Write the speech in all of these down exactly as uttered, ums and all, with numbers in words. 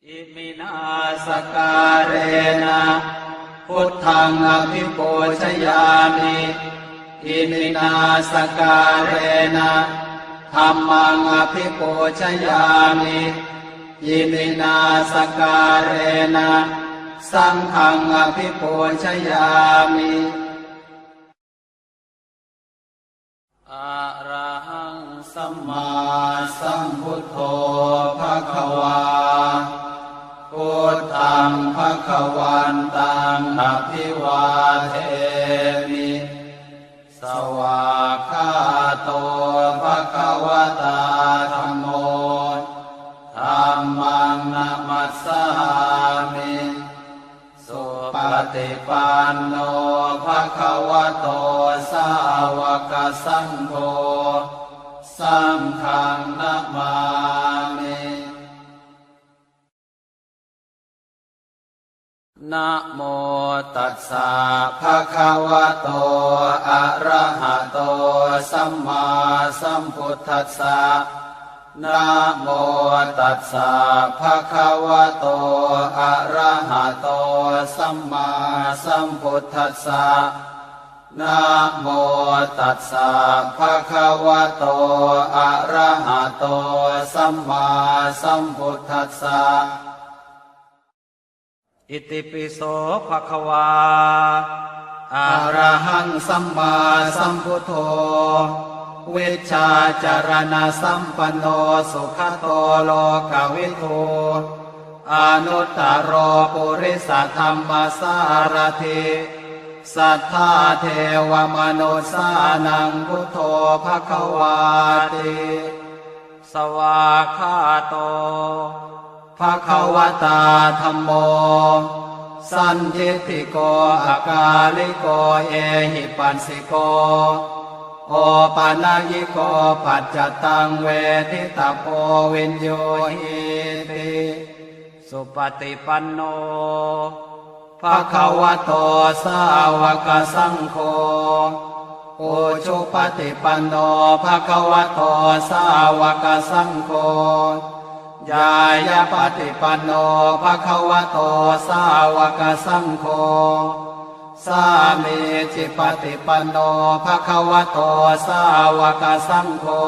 Iminā sakkārena buddhaṃ abhipūjayāmi. Iminā sakkārena dhammaṃ abhipūjayāmi. Iminā sakkārena saṅghaṃ abhipūjayāmi. Arahaṃ sammāsambuddho bhagavā. Buddhaṃ bhagavantaṃ abhivādemi. Svākkhāto bhagavatā dhammo. Dhammaṃ namassāmi. Supaṭipanno bhagavato sāvakasaṅgho. Saṅghaṃ namāmi. Namo tassa bhagavato arahato sammāsambuddhassa. Namo tassa bhagavato arahato sammāsambuddhassa. Namo tassa bhagavato arahato sammāsambuddhassa. Itipi so bhagavā arahaṃ sammāsambuddho vijjācaraṇasampanno sugato lokavidū anuttaro purisadammasārathi satthā devamanussānaṃ buddho bhagavāti. Svākkhāto bhagavatā dhammo sandiṭṭhiko akāliko ehipassiko opanayiko paccattaṃ veditabbo viññūhīti. Supaṭipanno bhagavato sāvakasaṅgho ujupaṭipanno bhagavato sāvakasaṅgho ñāyapaṭipanno bhagavato sāvakasaṅgho sāmīcipaṭipanno bhagavato sāvakasaṅgho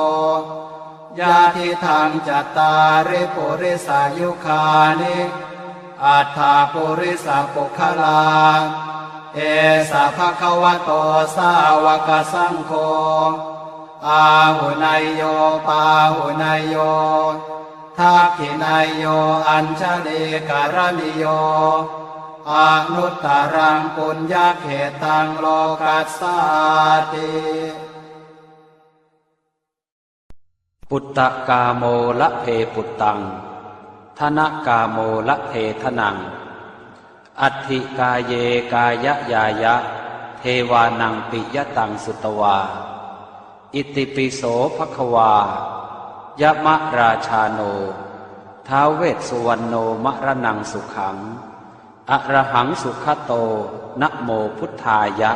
yadidaṃ cattāri purisayugāni aṭṭha purisapuggalā esa bhagavato sāvakasaṅgho āhuneyyo pāhuneyyo dakkhiṇeyyo añjalikaraṇīyo anuttaraṃ puññakkhettaṃ lokassāti. Puttakāmo labhe puttaṃ, dhanakāmo labhe dhanaṃ, atthi kāye kāyañāya, devānaṃ piyataṃ sutvā. Itipi so bhagavā, yamarājāno, ท้าว vessuvaṇṇo, maraṇaṃ sukhaṃ, arahaṃ sugato, namo buddhāya.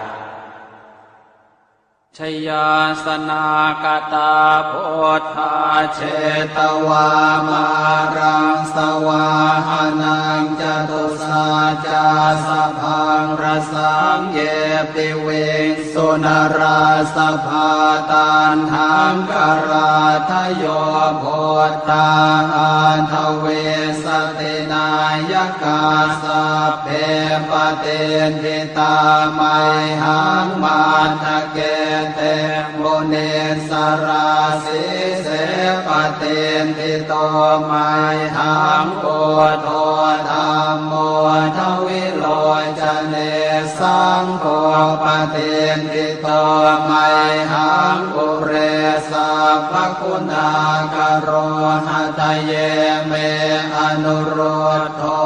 Jayāsanāgatā buddhā, jetvā māraṃ savāhanaṃ, catusaccāsabhaṃ rasaṃ, ye piviṃsu narāsabhā. Taṇhaṅkarādayo buddhā, aṭṭhavīsati nāyakā, sabbe patiṭṭhi tā mayhaṃ, matthake te munissarā. Sīse patiṭṭhito mayhaṃ, buddho dhammo dvilocane, saṅgho patiṭṭhito mayhaṃ, ure sabbaguṇākaro. Hadaye me anurud dho,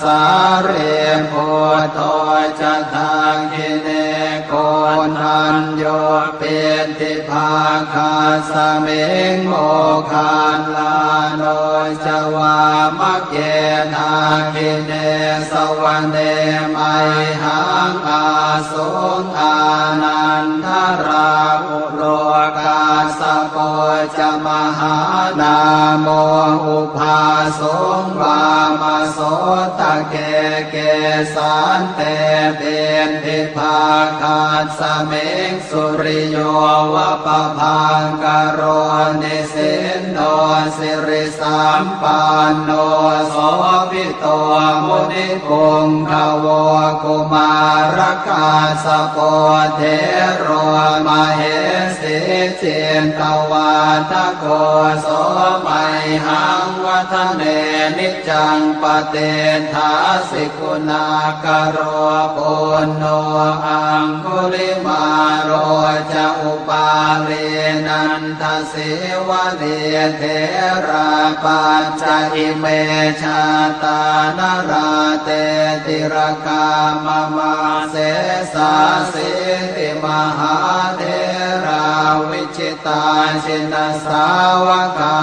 sārīputto ca dakkhiṇe, koṇḍañño piṭṭhibhāgasmiṃ, moggallāno ca vāmake. Dakkhiṇe savane mayhaṃ, āsuṃ ānandarāhulo, kassapo ca mahānāmo ubhāsuṃ vāmasotake. Kesante piṭṭhibhāgasmiṃ suriyo va pabhaṅkaro, nisinno sirisampanno sobhi to munipuṅgavo. Kumārakassapo thero mahesī cittavādako, so mayhaṃ vadane niccaṃ patiṭṭhāsi guṇākaro. Puṇṇo aṅgulimālo ca upālī nanda sīvalī, therā pañca ime jātā nalāṭe tilakā mama. Sesāsīti mahātherā vijitā jinasāvakā,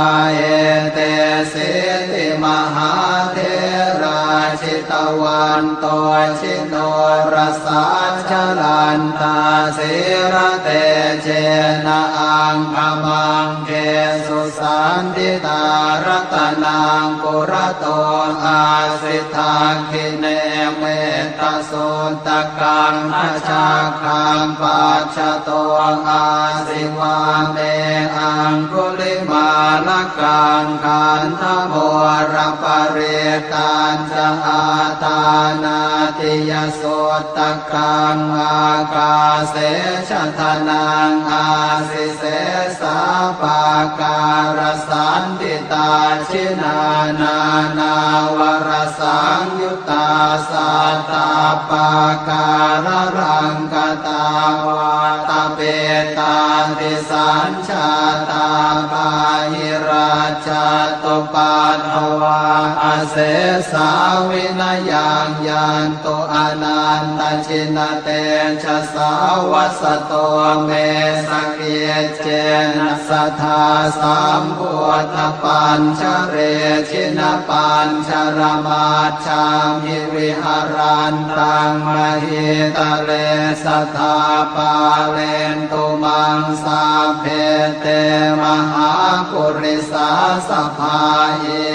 etesīti mahātherā jitavanto ji norasā, jalantā sīlatejena aṅgamaṅgesu saṇṭhitā. Ratanaṃ purato āsi, dakkhiṇe mettasuttakaṃ, dhajaggaṃ pacchato āsi, vāme aṅgulimālakaṃ. Khandhamoraparittañ ca āṭānāṭiyasuttakaṃ, ākāse chadanaṃ āsi, sesā pākārasaṇṭhitā. Jinā nānāvarasaṃyuttā sattappākāralaṅkatā, vātapittādisañ jātā bāhirajjhattupaddavā, asesā vinayaṃ yantu anantajinatejasā. Vasato me sakiccena sadā sambuddhapañjare, jinapañjaramaj jhamhi viharantaṃ mahītale, sadā pālentu maṃ sabbe te mahāpurisāsabhā.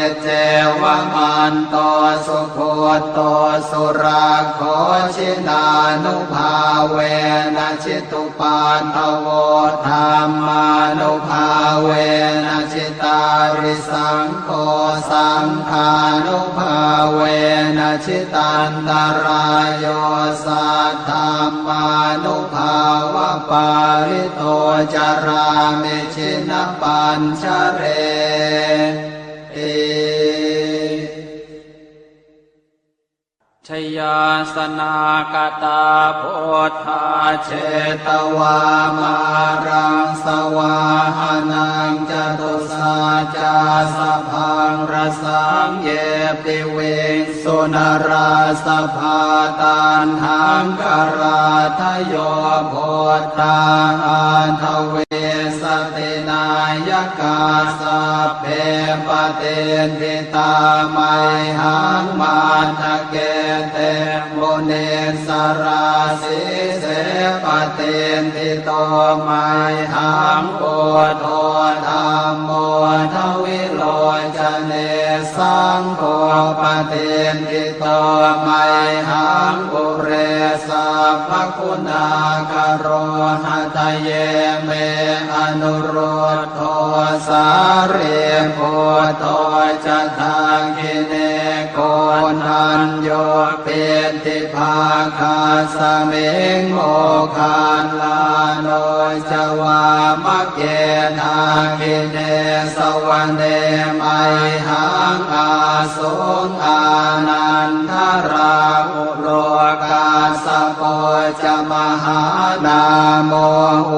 Iccevamanto sugutto surakkho, jinānubhāvena jitu paddavo, dhammānubhāvena jitārisaṅgho, saṅghānubhāvena jitantarāyo, saddhammānubhāvapālito carāmi jinapañjareti. Jayāsanākatā buddhā jetvā māraṃ savāhanaṃ, catusaccāsabhaṃ rasaṃ ye piviṃsu narāsabhā. Taṇhaṅkarādayo buddhā aṭṭhavīsati nāyakā, sabbe patiṭṭhi tā mayhaṃ matthake te munissarā. Sīse patiṭṭhito mayhaṃ buddho dhammo dvilocane, saṅgho patiṭṭhito mayhaṃ ure sabbaguṇākaro. Hadaye me anurud dho sārīputto ca dakkhiṇe, koṇḍañño piṭṭhibhāgasmiṃ moggallāno ca vāmake. Dakkhiṇe savane mayhaṃ ā suṃ ānandarāhulo, kassapo ca mahānāmo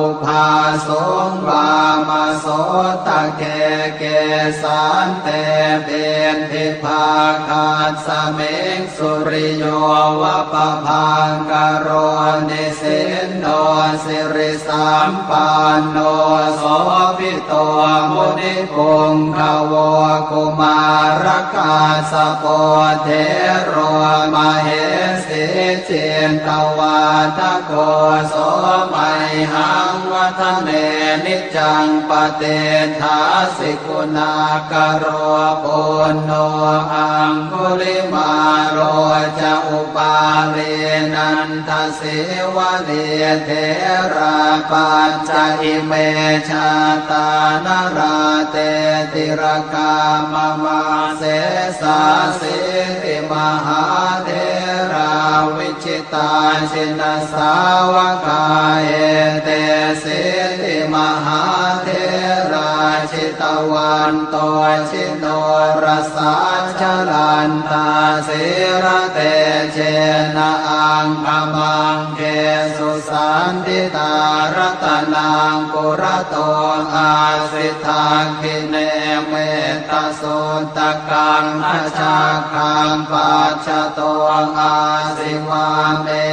ubhāsuṃ vāmasotake. Kesante piṭṭhibhāgasmiṃ suriyo va pabhaṅkaro, nisinno siri sampanno sobhito munipuṅgavo. Kumārakassapo thero mahesī cittavā Atha kho so mayhaṃ vadane niccaṃ patiṭṭhāsi guṇākaro. Puṇṇo aṅgulimālo ca upālī nandasīvalī therā pañca ime jātā nalāṭe tilakā mama. Sesāsīti mahātherā vijitā jinasāvakā etesīti mahātherā jitavanto jinorasā jalantā sīlatejena aṅgamaṅgesu saṇṭhitā. Ratanaṃ purato āsi dakkhiṇe mettasuttakaṃ dhajaggaṃ pacchato āsi vāme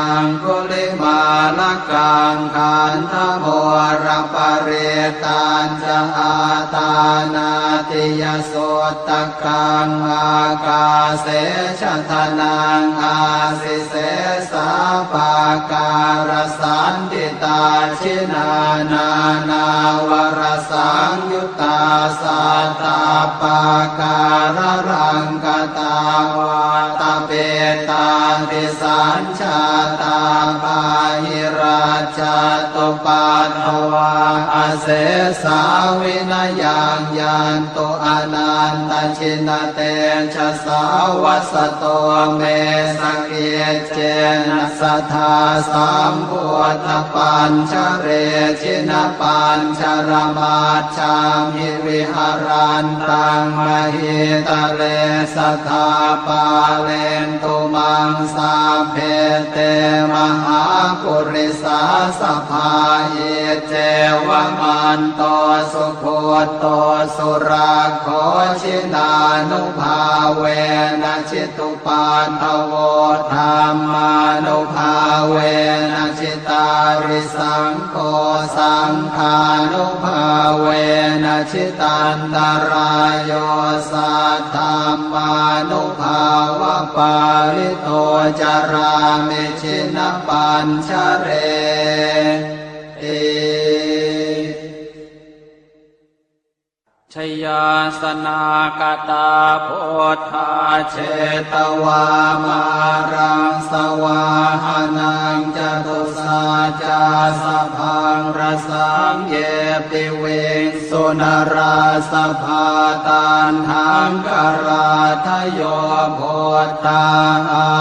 aṅgulimālakaṃ. Khandhamoraparittañca āṭānāṭiyasuttakaṃ ākāse chadanaṃ āsi sesā pākārasaṇṭhitā. Jinā nānāvarasaṃyuttā sattappākāralaṅkatā vātapittādisañjātā bāhirajjhattupaddavā asesā vinayaṃ yantu anantajinatejasā. Vasato me sakiccena sadā sambuddhapañjare jinapañjaramaj jhamhi viharantaṃ mahītale sadā pālentu maṃ sabbe te mahāpurisāsabhā. Iccevamanto sugutto surakkho jinānubhāvena jitu paddavo dhammānubhāvena jitārisaṅgho saṅghānubhāvena jitantarāyo saddhammānubhāvapālito carāmi jinapañjareti. Jayāsanākatā buddhā jetvā māraṃ savāhanaṃ catusaccāsabhaṃ rasaṃ ye piviṃsu narāsabhā. Taṇhaṅkarādayo buddhā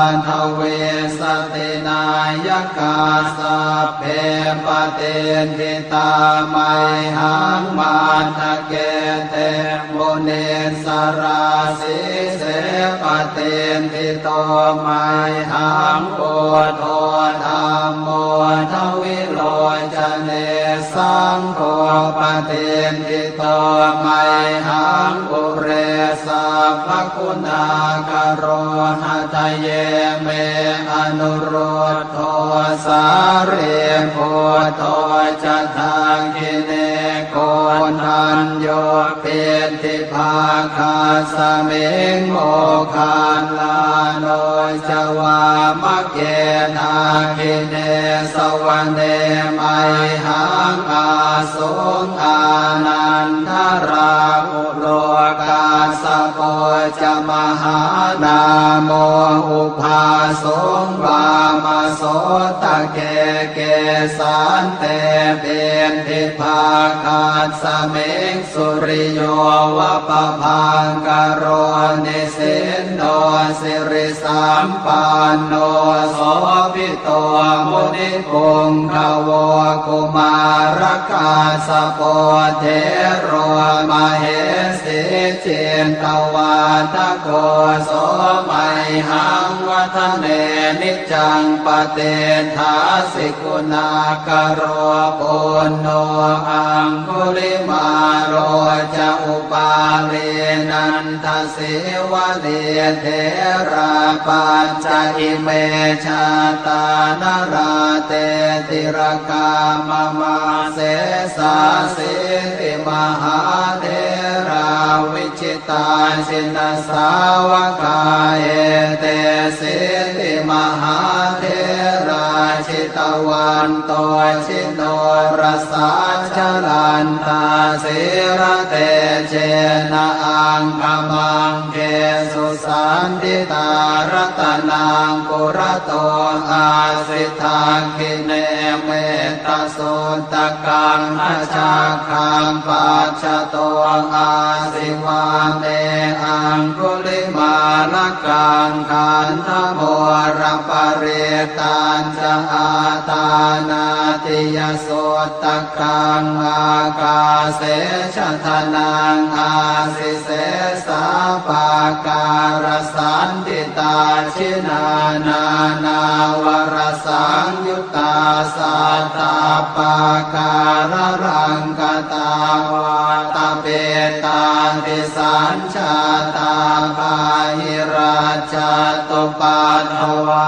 aṭṭhavīsati nāyakā sabbe patiṭṭhi tā mayhaṃ matthake te munissarā. Sīse patiṭṭhito mayhaṃ buddho dhammo dvilocane saṅgho patiṭṭhito mayhaṃ ure sabbaguṇākaro. Hadaye me anurud dho sārīputto ca dakkhiṇe koṇḍañño piṭṭhibhāgasmiṃ moggallāno ca vāmake. Dakkhiṇe savane mayhaṃ āsuṃ ānandarāhu lo kassapo ca mahānāmo ubhāsuṃ vāmasotake. Kesante piṭṭhibhāgasmiṃ suriyo va pabhaṅkaro nisinno siri sampanno sobhito munipuṅgavo. Kumārakassapo thero mahesī cittavādako so mayhaṃ vadane niccaṃ patiṭṭhāsi guṇākaro. Puṇṇo aṅgulimālo ca upālī nanda sīvalī therā pañca ime jātā nalāṭe tilakā mama. Sesāsīti mahātherā vijitā jinasāvakā etesīti mahātherā vanto jinorasā, jalantā sīlatejena aṅgamaṅgesu saṇṭhitā. Ratanaṃ purato āsi, dakkhiṇe mettasuttakaṃ, dhajaggaṃ pacchato āsi, vāme aṅgulimālakaṃ. Khandhamoraparittañ ca āṭānāṭiyasuttakaṃ, ākāse chadanaṃ āsi, sesā pākārasaṇṭhitā. Jinā nānāvarasaṃyuttā sattappākāralaṅkatā, vātapittādisañ jātā bāhirajjhattupaddavā,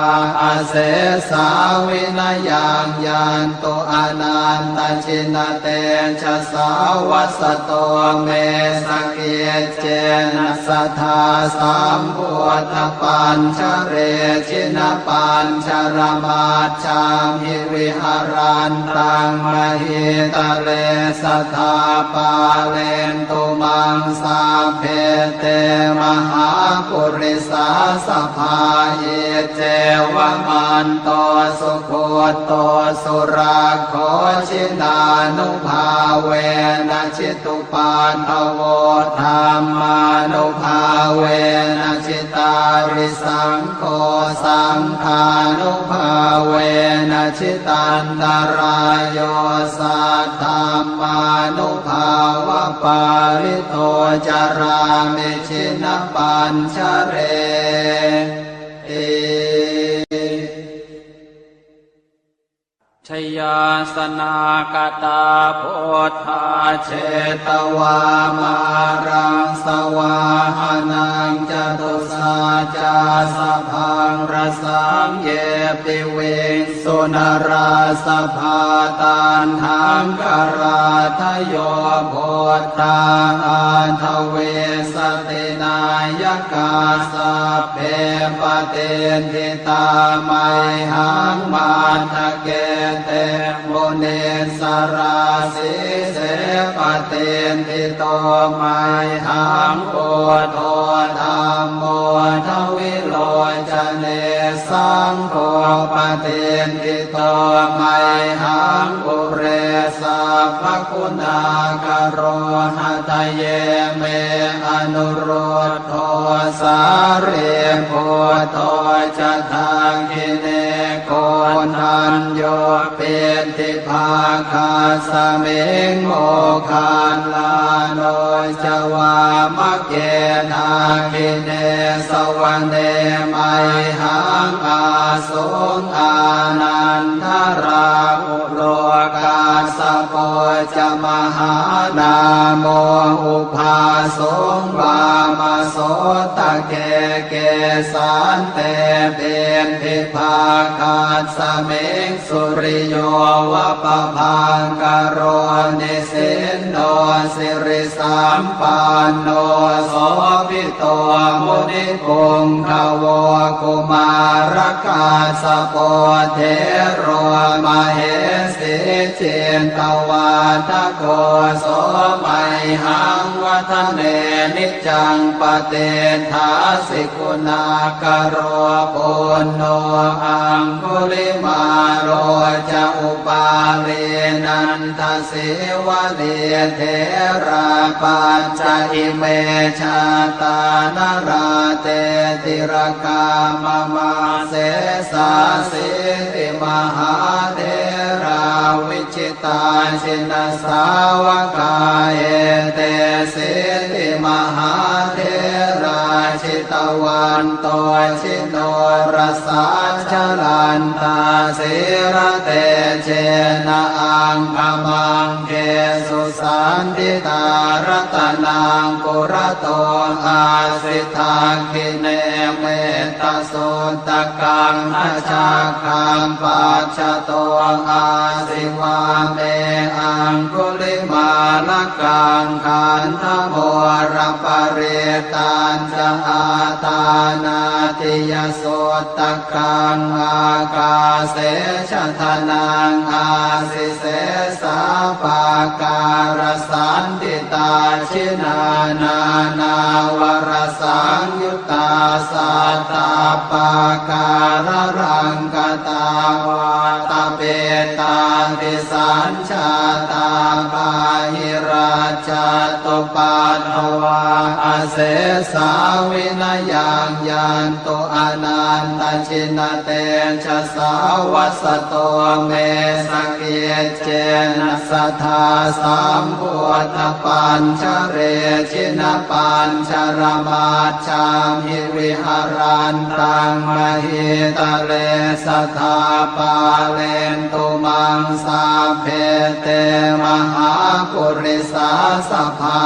asesā vinayaṃ yantu anantajinatejasā. Vasato me sakiccena sadā sambuddhapañjare, jinapañjaramaj jhamhi viharantaṃ mahītale, sadā pālentu maṃ sabbe te mahāpurisāsabhā. Iccevamanto sugutto surakkho, jinānubhāvena jitu paddavo, dhammānubhāvena jitārisaṅgho, saṅghānubhāvena jitantarāyo, saddhammānubhāvapālito carāmi jinapañjareti. Jayāsanākatā buddhā jetvā māraṃ savāhanaṃ, catusaccāsabhaṃ rasaṃ ye piviṃsu narāsabhā. Taṇhaṅkarādayo buddhā aṭṭhavīsati nāyakā, sabbe patiṭṭhi tā mayhaṃ matthake te munissarā. Sīse patiṭṭhito mayhaṃ buddho dhammo dvilocane, saṅgho patiṭṭhito mayhaṃ ure sabbaguṇākaro. Hadaye me anurud dho sārīputto ca dakkhiṇe, koṇḍañño piṭṭhibhāgasmiṃ moggallāno ca vāmake. Dakkhiṇe savane mayhaṃ āsuṃ ānandarāhu lo, kassapo ca mahānāmo ubhāsuṃ vāmasotake. Kesante piṭṭhibhāgasmiṃ suriyo va pabhaṅkaro, nisinno siri sampanno sobhito munipuṅgavo. Kumārakassapo thero mahesī cittavādako, so mayhaṃ vadane niccaṃ patiṭṭhāsi guṇākaro. Puṇṇo aṅgulimālo ca upālī nanda sīvalī, therā pañca ime jātā nalāṭe tilakā mama. Sesāsīti mahātherā vijitā jinasāvakā, etesīti mahātherā jitavanto ji norasā, jalantā sīlatejena aṅgamaṅgesu saṇṭhitā. Ratanaṃ purato āsi, dakkhiṇe mettasuttakaṃ, dhajaggaṃ pacchato āsi, vāme aṅgulimālakaṃ. Khandhamoraparittañ ca āṭānā Tiyasuttakaṃ ākāse chadanaṃ āsi sesā pākārasaṇṭhitā. Jinānānāvarasaṃyuttā sattappākāralaṅkatā vātapittādisañ jātā bāhirajjhattupaddavā asesā vinayaṃ yantu anantajinatejasā. Vasato me sakiccena sadā sambuddhapañjare jinapañjaramaj jhamhi viharantaṃ mahītale sadā pālentu maṃ sabbe te mahāpurisāsabhā.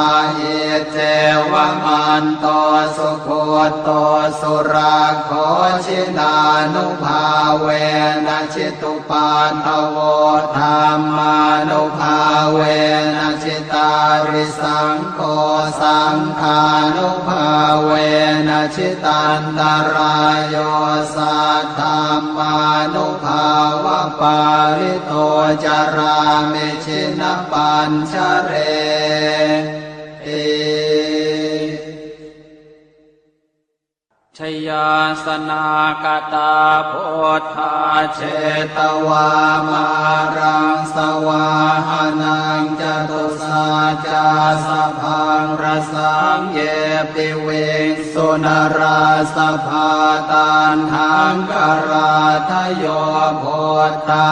Iccevamanto sugutto surakkho jinānubhāvena jitu paddavo dhammānubhāvena jitārisaṅgho saṅghānubhāvena jitantarāyo saddhammānubhāvapālito carāmi jinapañjareti. Jayāsanāgatā buddhā jetvā māraṃ savāhanaṃ catusaccāsabhaṃ rasaṃ ye piviṃsu narāsabhā. Taṇhaṅkarādayo buddhā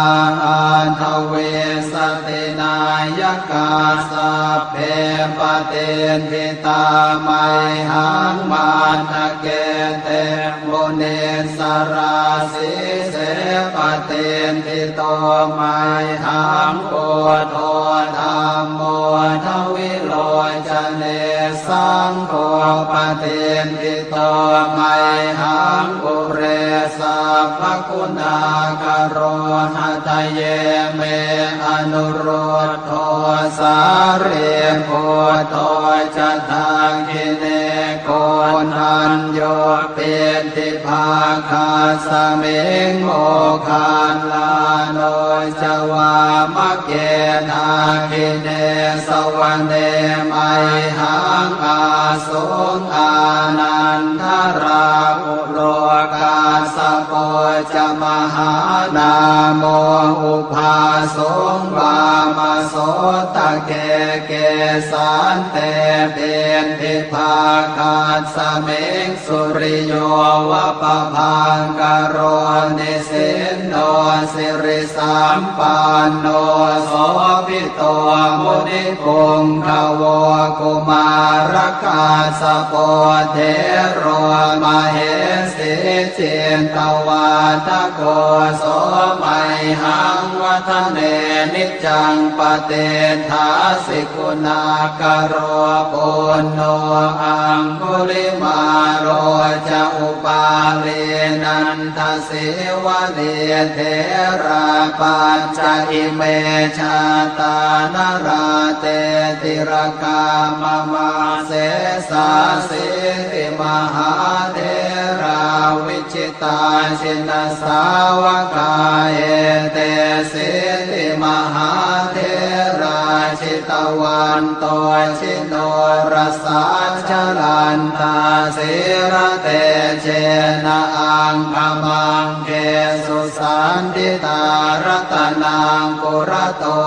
aṭṭhavīsati nāyakā sabbe patiṭṭhi tā mayhaṃ matthake te munissarā. Sīse patiṭṭhito mayhaṃ buddho dhammo dvilocane saṅgho patiṭṭhito mayhaṃ ure sabbaguṇākaro. Hadaye me anurud dho sārīputto ca dakkhiṇe koṇḍañño piṭṭhibhāgasmiṃ moggallāno ca vāmake. Dakkhiṇe savane mayhaṃ āsuṃ ānandarāhu lo kassapo ca mahānāmo ubhāsuṃ vāmasotake. Kesante piṭṭhibhāgasmiṃ suriyo va pabhaṅkaro nisinno siri sampanno sobhito munipuṅgavo. Kumārakassapo thero mahesī cittavādako so mayhaṃ vadane niccaṃ patiṭṭhāsi guṇākaro. Puṇṇo aṅgulimālo ca upālī nanda sīvalī therā pañca ime jātā nalāṭe tilakā mama. Sesāsīti mahātherā vijitā jinasāvakā etesīti mahātherā jitavanto ji norasā jalantā sīlatejena aṅgamaṅgesu saṇṭhitā. Ratanaṃ purato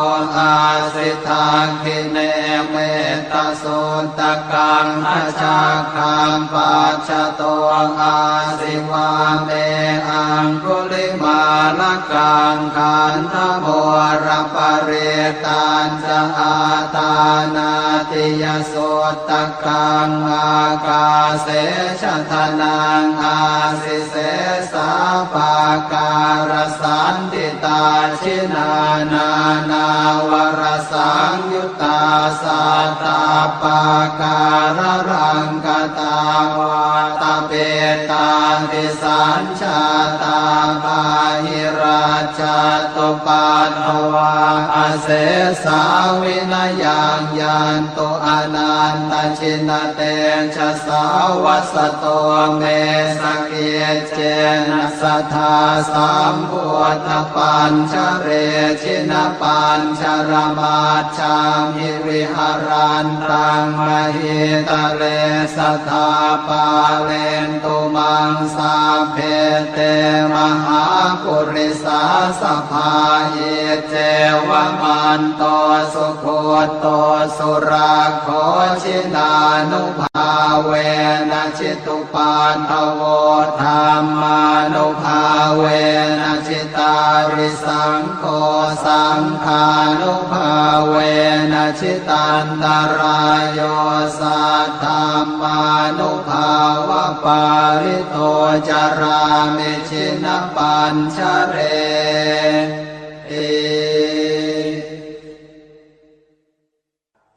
āsi dakkhiṇe mettasuttakaṃ dhajaggaṃ pacchato āsi vāme aṅgulimālakaṃ. Khandhamoraparittañ ca āṭānāṭiyasuttakaṃ ākāse chadanaṃ āsi sesā pākārasaṇṭhitā. Jinā nānāvarasaṃyuttā sattappākāralaṅkatā vātapittādisañ jātā bāhiraj jjhattupaddavā asesā vinayaṃ yantu anantajinatejasā. Vasato me sakiccena sadā sambuddhapañjare jinapañjaramajjhamhi viharantaṃ mahītale sadā pālentu maṃ sabbe te mahāpurisāsabhā. Iccevamanto sugutto surakkho jinānubhāvena jitu paddavo dhammānubhāvena jitārisaṅgho saṅghānubhāvena jitantarāyo saddhammānubhāvapālito carāmi jinapañjareti.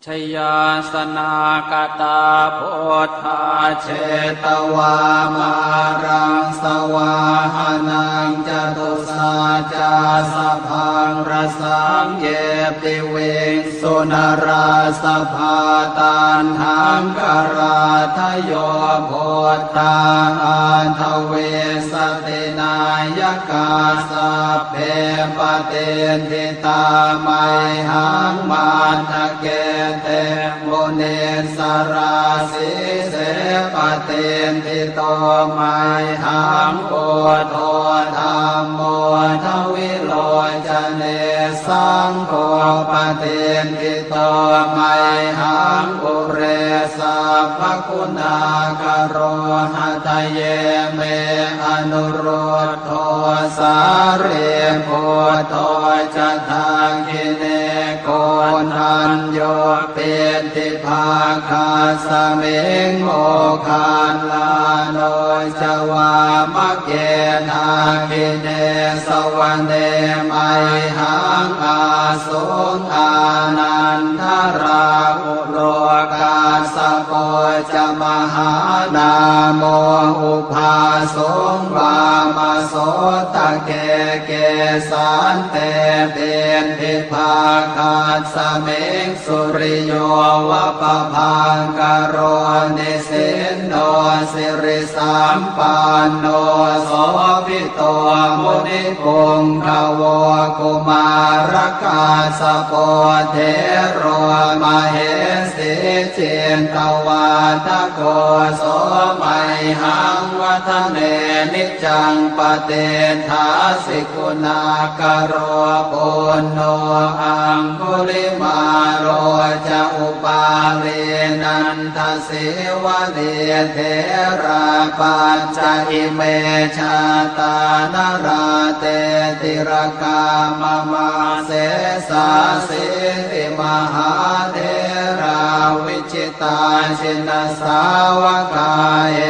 Jayāsanākatā buddhā jetvā māraṃ savāhanaṃ catusaccāsabhaṃ rasaṃ ye piviṃsu narāsabhā. Taṇhaṅkarādayo buddhā aṭṭhavīsati nāyakā sabbe patiṭṭhi tā mayhaṃ matthake te munissarā. Sīse patiṭṭhito mayhaṃ buddho dhammo dvilocane saṅgho patiṭṭhito mayhaṃ ure sabbaguṇākaro. Hadaye me anurud dho sārīputto ca dakkhiṇe koṇḍañño piṭṭhibhāgasmiṃ moggallāno ca vāmake. Dakkhiṇe savane mayhaṃ ā suṃ ānandarāhulo kassapo ca mahānāmo ubhāsuṃ vāmasotake. Kesante piṭṭhibhāgasmiṃ suriyo va pabhaṅkaro nisinno siri sampanno sobhito munipuṅgavo. Kumārakassapo thero mahesī cittavādako so mayhaṃ vadane niccaṃ patiṭṭhāsi guṇākaro. Puṇṇo aṅgulimālo ca upālī nanda sīvalī therā pañca ime jātā nalāṭe tilakā mama. Sesāsīti mahātherā vijitā jinasāvakā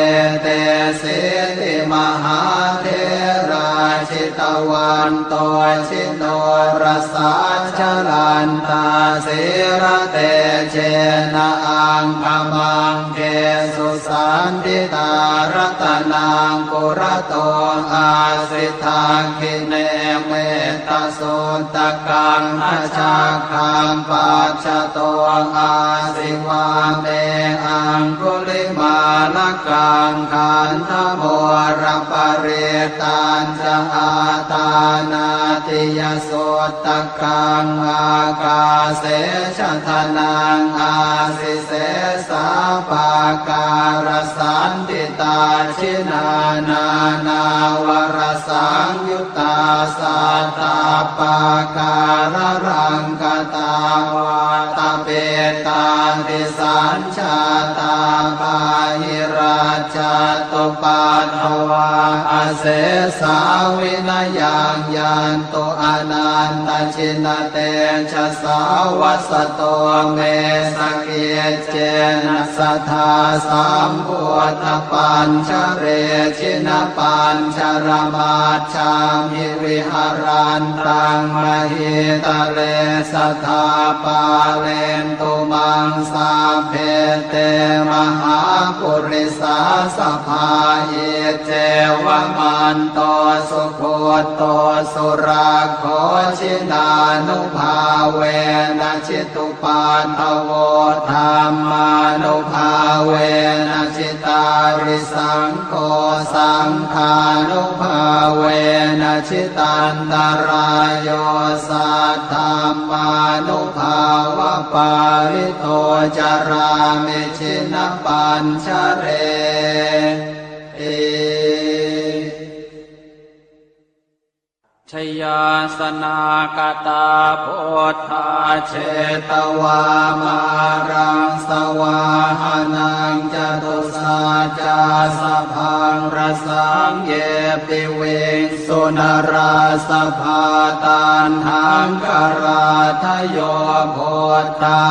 etesīti mahātherā jitavanto ji norasā jalantā sīlatejena aṅgamaṅgesu saṇṭhitā. Ratanaṃ purato āsi dakkhiṇe mettasuttakaṃ dhajaggaṃ pacchato āsi vāme aṅgulimālakaṃ. Khandhamoraparittañ ca āṭānāṭiyasuttakaṃ ākāse chadanaṃ āsi sesā pākārasaṇṭhitā. Jinā nānāvarasaṃyuttā sattappākāralaṅkatā vātapittādisañ jātā bāhirajjhattupaddavā asesā vinayaṃ yantu anantajinatejasā. Vasato me sakiccena sadā sambuddhapañjare jinapañjaramaj jhamhi viharantaṃ mahītale sadā pālentu maṃ sabbe te mahāpurisāsabhā. Iccevamanto sugutto surakkho, jinānubhāvena jitupaddavo, dhammānubhāvena jitārisaṅ gho, saṅghānubhāvena jitantarāyo, saddhammānubhāvapālito carāmi jinapañjareti. Jayāsanāgatā buddhā jetvā māraṃ savāhanaṃ, catusaccāsabhaṃ rasaṃ ye piviṃsu narāsabhā. Taṇhaṅkarādayo buddhā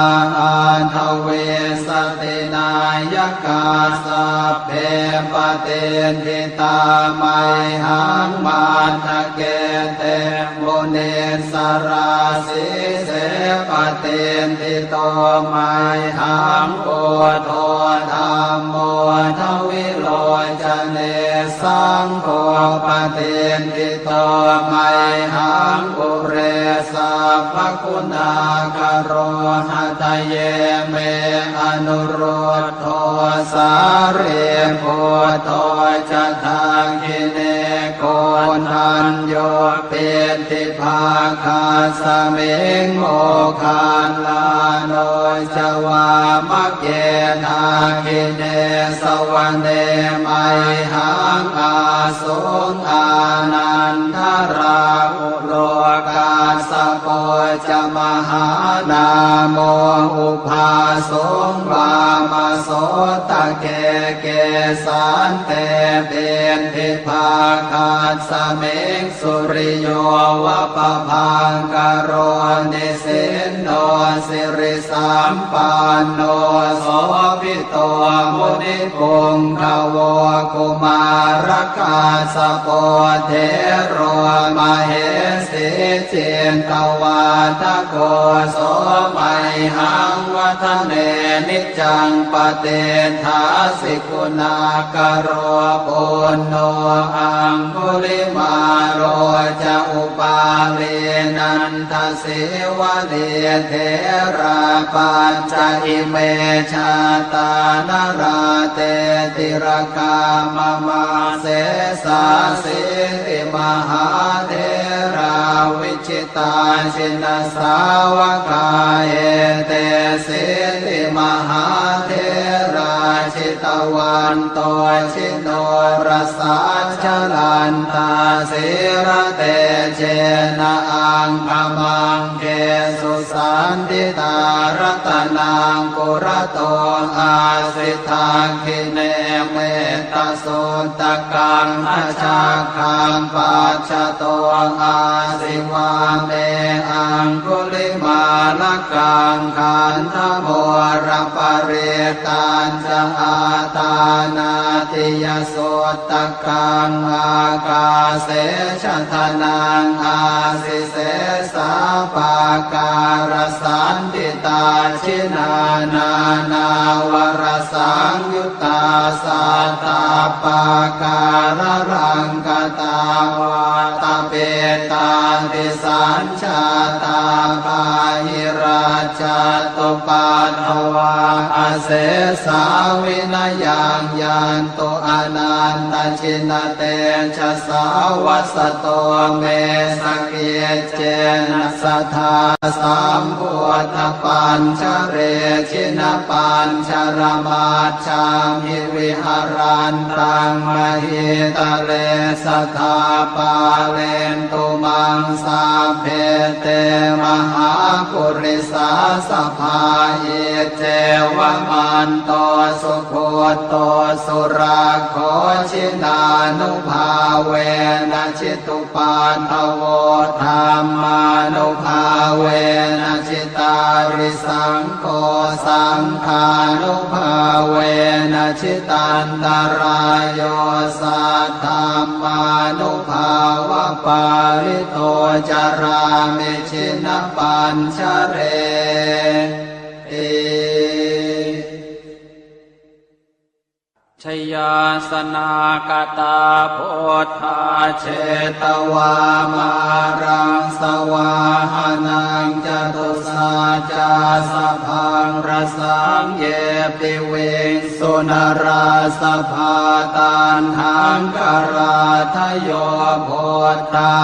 aṭṭhavīsati nāyakā, sabbe patiṭṭhi tā mayhaṃ matthake te munissarā. Sīse patiṭṭhito mayhaṃ buddho dhammo dvilocane, saṅgho patiṭṭhito mayhaṃ ure sabbaguṇākaro. Hadaye me anurud dho sārīputto ca dakkhiṇe, koṇḍañño piṭṭhibhāgasmiṃ moggallāno ca vāmake. Dakkhiṇe savane mayhaṃ āsuṃ ānandarāhu lo, kassapo ca mahānāmo ubhāsuṃ vāmasotake. Kesante piṭṭhibhāgasmiṃ suriyo va pabhaṅkaro, nisinno siri sampanno sobhito munipuṅgavo. Kumārakassapo thero mahesī cittavādako, so mayhaṃ vadane niccaṃ patiṭṭhāsi guṇākaro. Puṇṇo aṅgulimālo ca upālī nanda sīvalī, therā pañca ime jātā nalāṭe tilakā mama. Sesāsīti mahātherā vijitā jinasāvakā, etesīti mahātherā jitavanto ji norasā, jalantā sīlatejena aṅgamaṅgesu saṇṭhitā. Ratanaṃ purato āsi dakkhiṇe mettasuttakaṃ, dhajaggaṃ pacchato āsi vāme aṅgulimālakaṃ. Khandhamoraparittañ ca āṭānāṭiyasuttakaṃ, ākāse chadanaṃ āsi sesā pākārasaṇṭhitā. Jinā nānāvarasaṃyuttā sattappākāralaṅkatā, vātapittādisañ jātā bāhirajjhattupaddavā, asesā vinayaṃ yantu anantajinatejasā. Vasato me sakiccena sadā sambuddhapañjare, jinapañjaramaj jhamhi viharantaṃ mahītale, sadā pālentu maṃ sabbe te mahāpurisāsabhā. Iccevamanto sugutto surakkho, jinānubhāvena jitu paddavo, dhammānubhāvena jitārisaṅgho, saṅghānubhāvena jitantarāyo, saddhammānubhāvapālito carāmi jinapañjareti. Jayāsanāgatā buddhā jetvā māraṃ savāhanaṃ, catusaccāsabhaṃ rasaṃ ye piviṃsu narāsabhā. Taṇhaṅkarādayo buddhā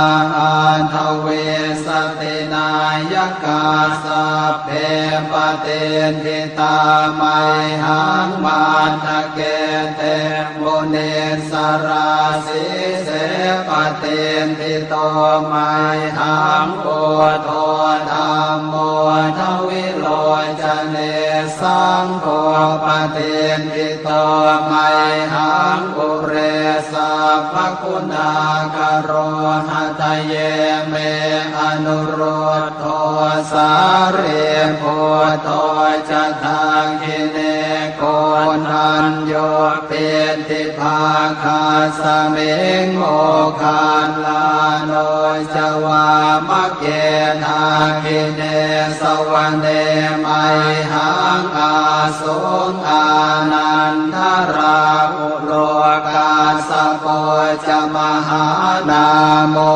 aṭṭhavīsati nāyakā, sabbe patiṭṭhi tā mayhaṃ matthake te munissarā. Sīse patiṭṭhito mayhaṃ buddho dhammo dvilocane, saṅgho patiṭṭhito mayhaṃ ure sabbaguṇākaro. Hadaye me anurud dho sārīputto ca dakkhiṇe, koṇḍañño piṭṭhibhāgasmiṃ moggallāno ca vāmake. Dakkhiṇe savane mayhaṃ āsuṃ ānandarāhu lo, kassapo ca mahānāmo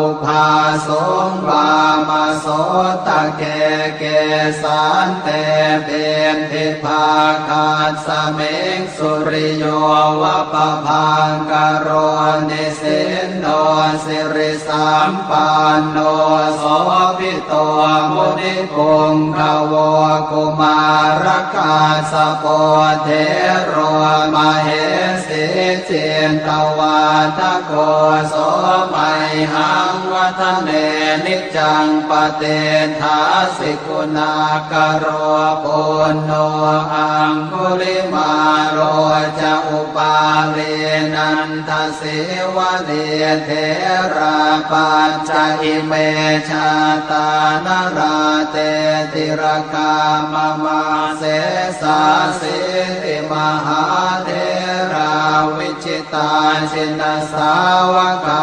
ubhāsuṃ vāmasotake. Kesante piṭṭhibhāgasmiṃ suriyo va pabhaṅkaro, nisinno siri sampanno sobhito munipuṅgavo. Kumārakassapo thero mahesī cittavādako, so mayhaṃ vadane niccaṃ patiṭṭhāsi guṇākaro. Puṇṇo aṅgulimālo ca upālī nanda sīvalī, therā pañca ime jātā nalāṭe tilakā mama. Sesāsīti mahātherā vijitā jinasāvakā,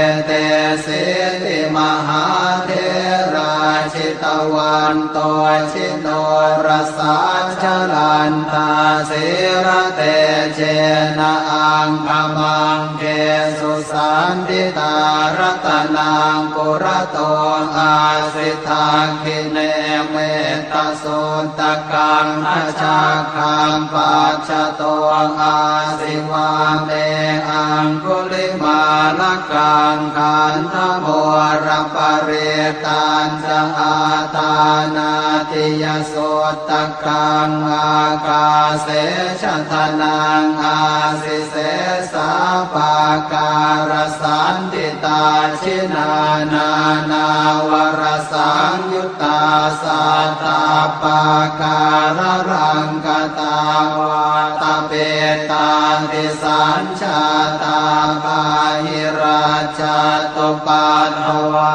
etesīti mahātherā jitavanto ji norasā, jalantā sīlatejena aṅgamaṅgesu saṇṭhitā. Ratanaṃ purato āsi dakkhiṇe mettasuttakaṃ, dhajaggaṃ pacchato āsi vāme aṅgulimālakaṃ. Khandhamoraparittañ ca āṭānāṭiyasuttakaṃ, ākāse chadanaṃ āsi sesā pākārasaṇṭhitā. Jinā nānāvarasaṃyuttā sattappākāralaṅkatā, vātapittādisañ jātā bāhirajjhattupaddavā,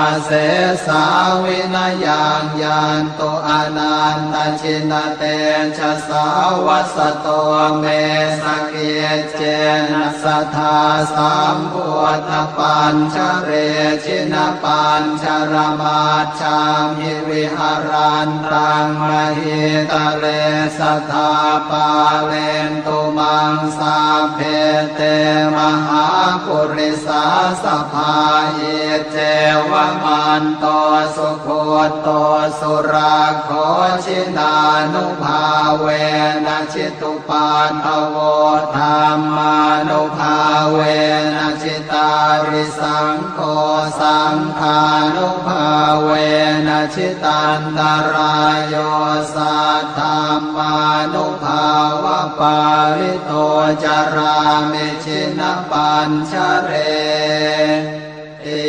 asesā vinayaṃ yantu anantajinatejasā. Vasato me sakiccena sadā sambuddhapañjare, jinapañjaramaj jhamhi viharantaṃ mahītale, sadā pālentu maṃ sabbe te mahāpurisāsabhā. Iccevamanto sugutto surakkho, jinānubhāvena jitu paddavo, dhammānubhāvena jitārisaṅgho, saṅghānubhāvena jitantarāyo, saddhammānubhāvapālito carāmi jinapañjareti.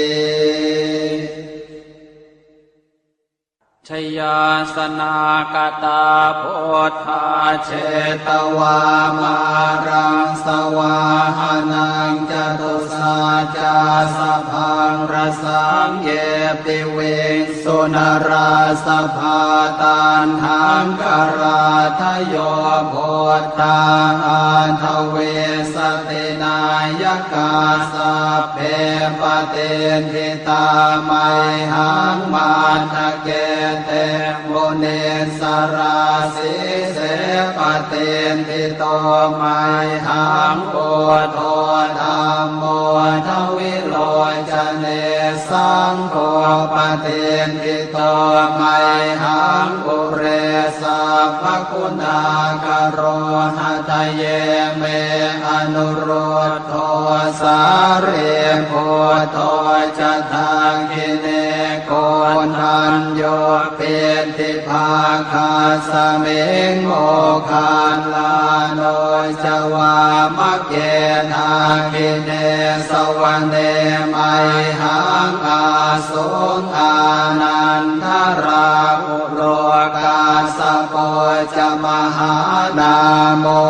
Jayāsanāgatā buddhā jetvā māraṃ savāhanaṃ, catusaccāsabhaṃ rasaṃ ye piviṃsu narāsabhā. Taṇhaṅkarādayo buddhā aṭṭhavīsati nāyakā, sabbe patiṭṭhi tā mayhaṃ matthake te munissarā. Sīse patiṭṭhito mayhaṃ buddho dhammo dvilocane, saṅgho patiṭṭhito mayhaṃ ure sabbaguṇākaro. Hadaye me anurud dho sārīputto ca dakkhiṇe, koṇḍañño piṭṭhibhāgasmiṃ moggallāno ca vāmake. Dakkhiṇe savane mayhaṃ āsuṃ ānandarāhu lo, kassapo ca mahānāmo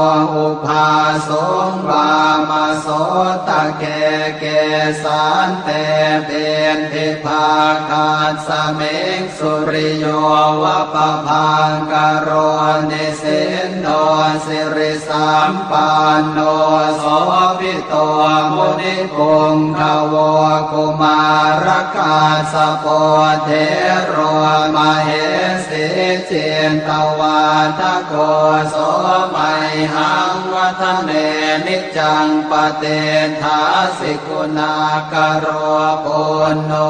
ubhāsuṃ vāmasotake. Kesante piṭṭhibhāgasmiṃ suriyo va pabhaṅkaro, nisinno siri sampanno sobhito munipuṅgavo. Kumārakassapo thero mahesī cittavādako, so mayhaṃ vadane niccaṃ patiṭṭhāsi guṇākaro. Puṇṇo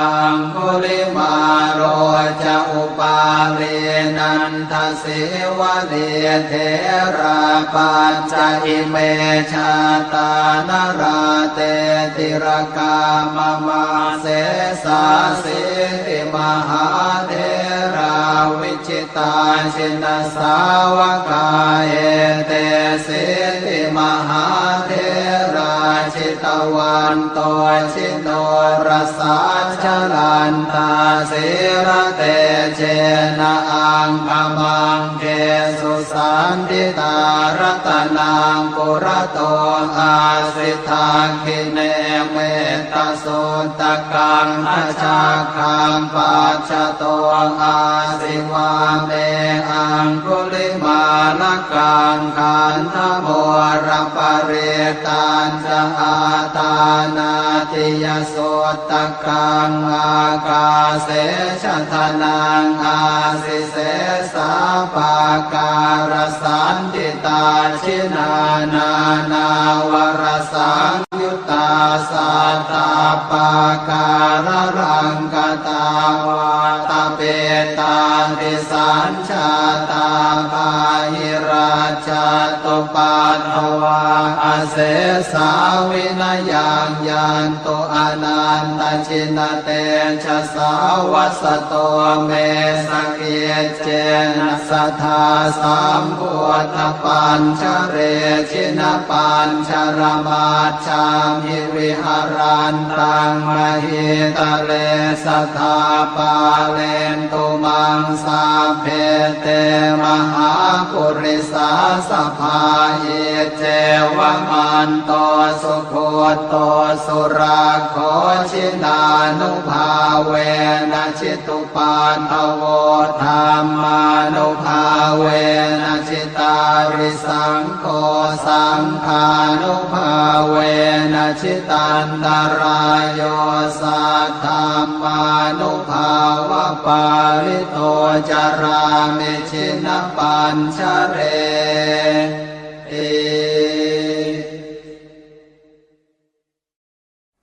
aṅgulimālo ca upālī nanda sīvalī, therā pañca ime jātā nalāṭe tilakā mama. Sesāsīti mahātherā vijitā jinasāvakā, etesīti mahātherā jitavanto ji norasā, jalantā sīlatejena aṅgamaṅgesu saṇṭhitā. Ratanaṃ purato āsi dakkhiṇe mettasuttakaṃ, dhajaggaṃ pacchato āsi vāme aṅgulimālakaṃ. Khandhamoraparittañ ca āṭānāṭiyasuttakaṃ, ākāse chadanaṃ āsi sesā pākārasaṇṭhitā. Jinā nānāvarasaṃyuttā sattappākāralaṅkatā, vātapittādisañ jātā bāhirajjhattupaddavā, asesā vinayaṃ yantu anantajinatejasā. Vasato me sakiccena sadā sambuddhapañjare, jinapañjaramaj jhamhi viharantaṃ mahītale, sadā pālentu maṃ sabbe te mahāpurisāsabhā. Iccevamanto sugutto surakkho, jinānubhāvena jitu paddavo, dhammānubhāvena jitārisaṅgho, saṅghānubhāvena jitantarāyo, saddhammānubhāvapālito carāmi jinapañjareti.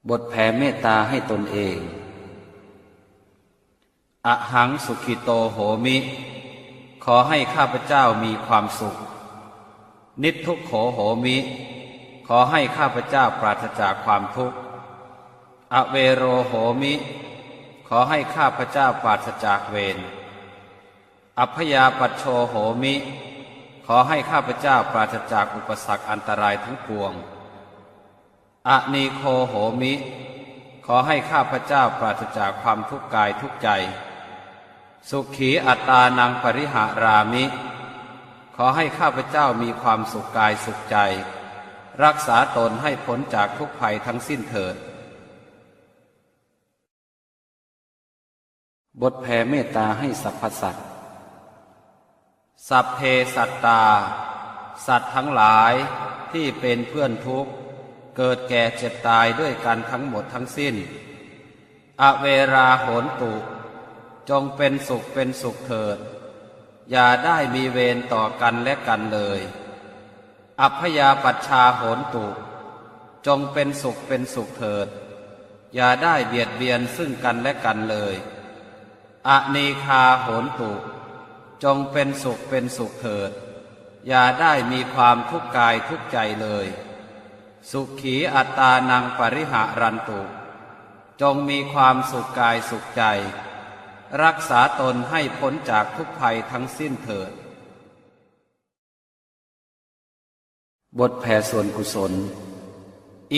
บทแผ่เมตตาให้ตนเอง Ahaṃ sukhito homi ขอให้ข้าพเจ้ามีความสุข Niddukkho homi ขอให้ข้าพเจ้าปราศจากความทุกข์ Avero homi ขอให้ข้าพเจ้าปราศจากเวร Abyāpajjho homi ขอให้ข้าพเจ้าปราศจากอุปสรรคอันตรายทั้งปวง Anīgho homi ขอให้ข้าพเจ้าปราศจากความทุกข์กายทุกข์ใจ Sukhī attānaṃ pariharāmi ขอให้ข้าพเจ้ามีความสุขกายสุขใจ รักษาตนให้พ้นจากทุกข์ภัยทั้งสิ้นเถิด บทแผ่เมตตาให้สรรพสัตว์ Sabbe sattā สัตว์ทั้งหลายที่เป็นเพื่อนทุกข์ เกิดแก่เจ็บตายด้วยกันทั้งหมดทั้งสิ้น Averā hontu จงเป็นสุขเป็นสุขเถิด อย่าได้มีเวรต่อกันและกันเลย Abyāpajjhā hontu จงเป็นสุขเป็นสุขเถิด อย่าได้เบียดเบียนซึ่งกันและกันเลย Anīghā hontu จงเป็นสุขเป็นสุขเถิด อย่าได้มีความทุกข์กายทุกข์ใจเลย Sukhī attānaṃ pariharantu จงมีความสุขกายสุขใจ รักษาตนให้พ้นจากทุกข์ภัยทั้งสิ้นเถิด บทแผ่ส่วนกุศล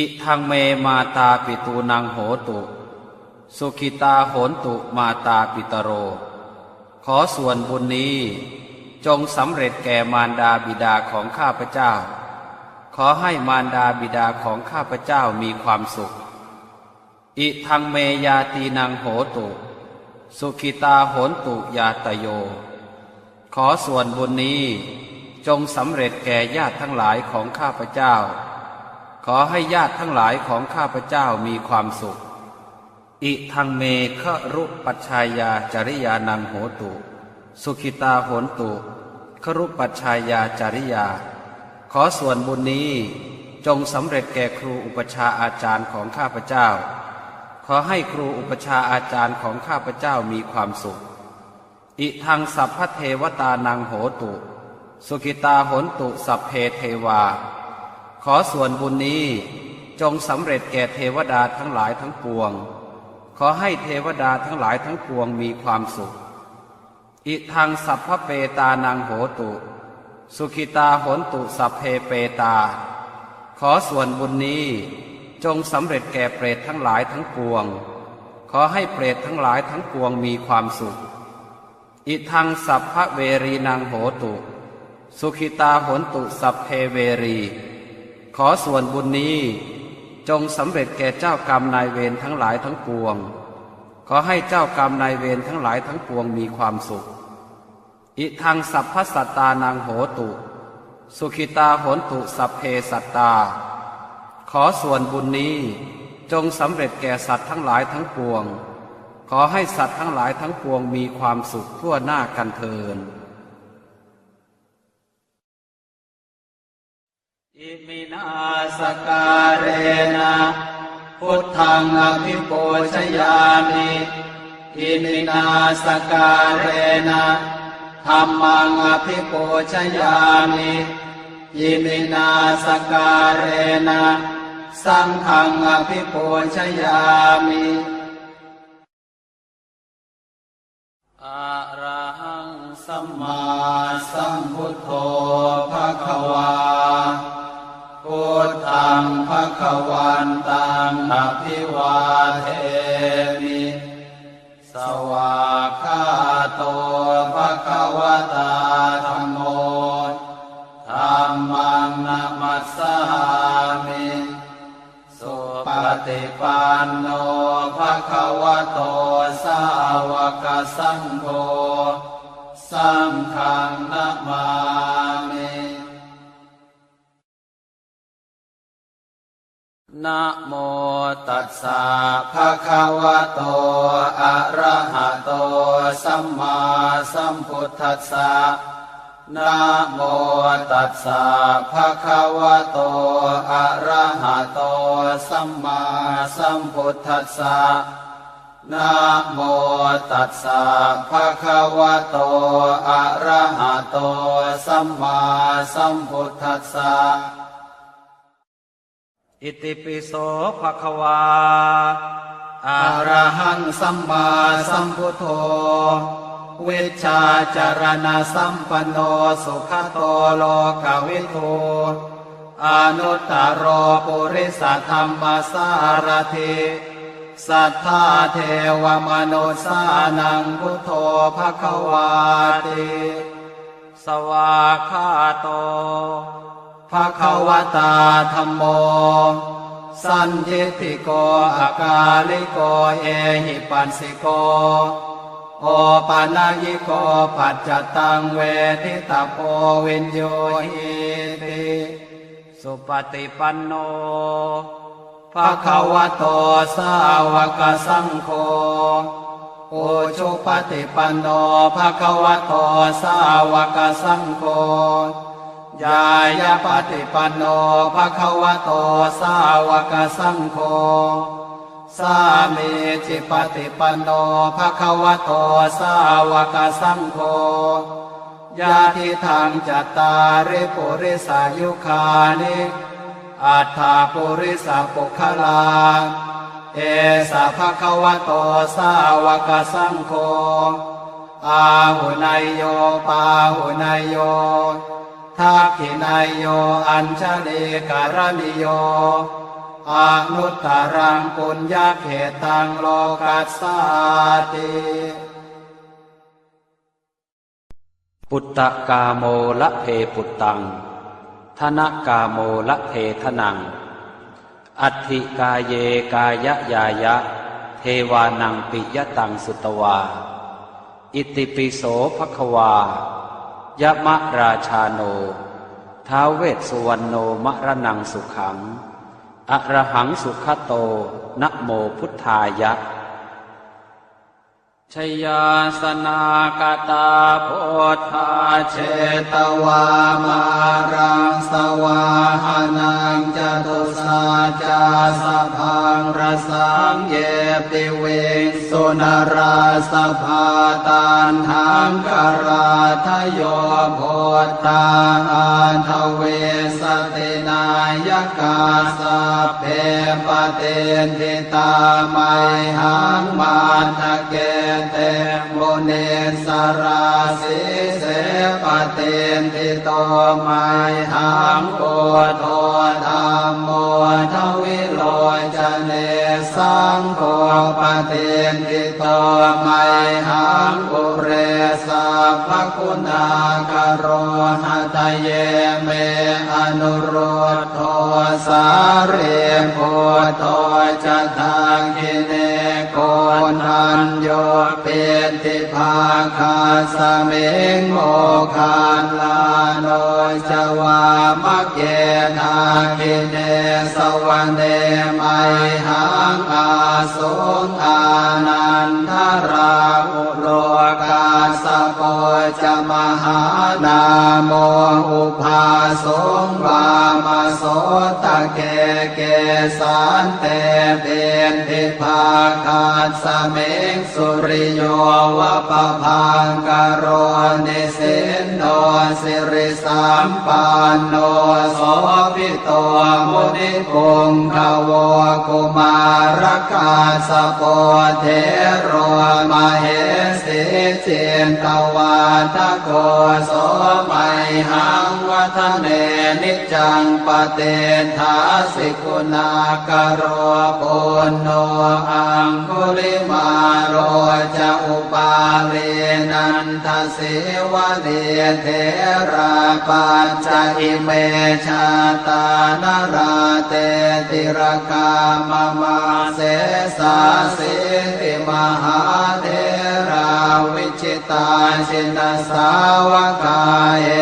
Idaṃ me mātāpitūnaṃ hotu, sukhitā hontu mātāpitaro. ขอส่วนบุญนี้จงสำเร็จแก่มารดาบิดาของข้าพเจ้า ขอให้มารดาบิดาของข้าพเจ้ามีความสุข Idaṃ me ñātīnaṃ hotu, sukhitā hontu ñātayo. ขอส่วนบุญนี้จงสำเร็จแก่ญาติทั้งหลายของข้าพเจ้า ขอให้ญาติทั้งหลายของข้าพเจ้ามีความสุข Idaṃ me garūpajjhāyācariyānaṃ hotu, sukhitā hontu garūpajjhāyācariyā. ขอส่วนบุญนี้จงสำเร็จแก่ครูอุปัชฌาย์อาจารย์ของข้าพเจ้า ขอให้ครูอุปัชฌาย์อาจารย์ของข้าพเจ้ามีความสุข Idaṃ sabbadevatānaṃ hotu, sukhitā hontu sabbe devā. ขอส่วนบุญนี้จงสำเร็จแก่เทวดาทั้งหลายทั้งปวง ขอให้เทวดาทั้งหลายทั้งปวงมีความสุข Idaṃ sabbapetānaṃ hotu, sukhitā hontu sabbe petā. ขอส่วนบุญนี้จงสำเร็จแก่เปรตทั้งหลายทั้งปวง ขอให้เปรตทั้งหลายทั้งปวงมีความสุข Idaṃ sabbaverīnaṃ hotu, sukhitā hontu sabbe verī. ขอส่วนบุญนี้จงสำเร็จแก่เจ้ากรรมนายเวรทั้งหลายทั้งปวง ขอให้เจ้ากรรมนายเวรทั้งหลายทั้งปวงมีความสุข Idaṃ sabbasattānaṃ hotu, sukhitā hontu sabbe sattā. ขอส่วนบุญนี้จงสำเร็จแก่สัตว์ทั้งหลายทั้งปวง ขอให้สัตว์ทั้งหลายทั้งปวงมีความสุขทั่วหน้ากันเทอญ Iminā sakkārena buddhaṃ abhipūjayāmi. Iminā sakkārena dhammaṃ abhipūjayāmi. Iminā sakkārena saṅghaṃ abhipūjayāmi. Arahaṃ sammāsambuddho bhagavā. Buddhaṃ bhagavantaṃ abhivādemi. Svākkhāto bhagavatā dhammo. Dhammaṃ namassāmi. Supaṭipanno bhagavato sāvakasaṅgho. Saṅghaṃ namāmi. Namo tassa bhagavato arahato sammāsambuddhassa. Namo tassa bhagavato arahato sammāsambuddhassa. Namo tassa bhagavato arahato sammāsambuddhassa. Itipi so bhagavā arahaṃ sammāsambuddho vijjācaraṇasampanno sugato lokavidū anuttaro purisadammasārathi satthā devamanussānaṃ buddho bhagavāti. Svākkhāto bhagavatā dhammo sandiṭṭhiko akāliko ehipassiko opanayiko paccattaṃ veditabbo viññūhīti. Supaṭipanno bhagavato sāvakasaṅgho, ujupaṭipanno bhagavato sāvakasaṅgho, ñāyapaṭipanno bhagavato sāvakasaṅgho, sāmīcipaṭipanno bhagavato sāvakasaṅgho, yadidaṃ cattāri purisayugāni aṭṭha purisapuggalā, esa bhagavato sāvakasaṅgho, āhuneyyo pāhuneyyo dakkhiṇeyyo añjalikaraṇīyo anuttaraṃ puññakkhettaṃ lokassāti. Puttakāmo labhe puttaṃ, dhanakāmo labhe dhanaṃ, atthi kāye kāyañāya, devānaṃ piyataṃ sutvā. Itipi so bhagavā, yamarājāno, ท้าว Vessuvaṇṇo, maraṇaṃ sukhaṃ, arahaṃ sugato, namo buddhāya. Jayāsanāgatā buddhā jetvā māraṃ savāhanaṃ, catusaccāsabhaṃ rasaṃ ye piviṃsu narāsabhā. Taṇhaṅkarādayo buddhā aṭṭhavīsati nāyakā, sabbe patiṭṭhi tā mayhaṃ matthake te munissarā. Sīse patiṭṭhito mayhaṃ buddho dhammo dvilocane, saṅgho patiṭṭhito mayhaṃ ure sabbaguṇākaro. Hadaye me anurud dho sārīputto ca dakkhiṇe, koṇḍañño piṭṭhibhāgasmiṃ moggallāno ca vāmake. Dakkhiṇe savane mayhaṃ ā suṃ ānandarāhulo, kassapo ca mahānāmo ubhāsuṃ vāmasotake. Kesante piṭṭhibhāgasmiṃ suriyo va pabhaṅkaro, nisinno siri sampanno sobhito munipuṅgavo. Kumārakassapo thero mahesī cittavādako, so mayhaṃ vadane niccaṃ patiṭṭhāsi guṇākaro. Puṇṇo aṅgulimālo ca upālī nanda sīvalī, therā pañca ime jātā nalāṭe tilakā mama. Sesāsīti mahātherā vijitā jinasāvakā,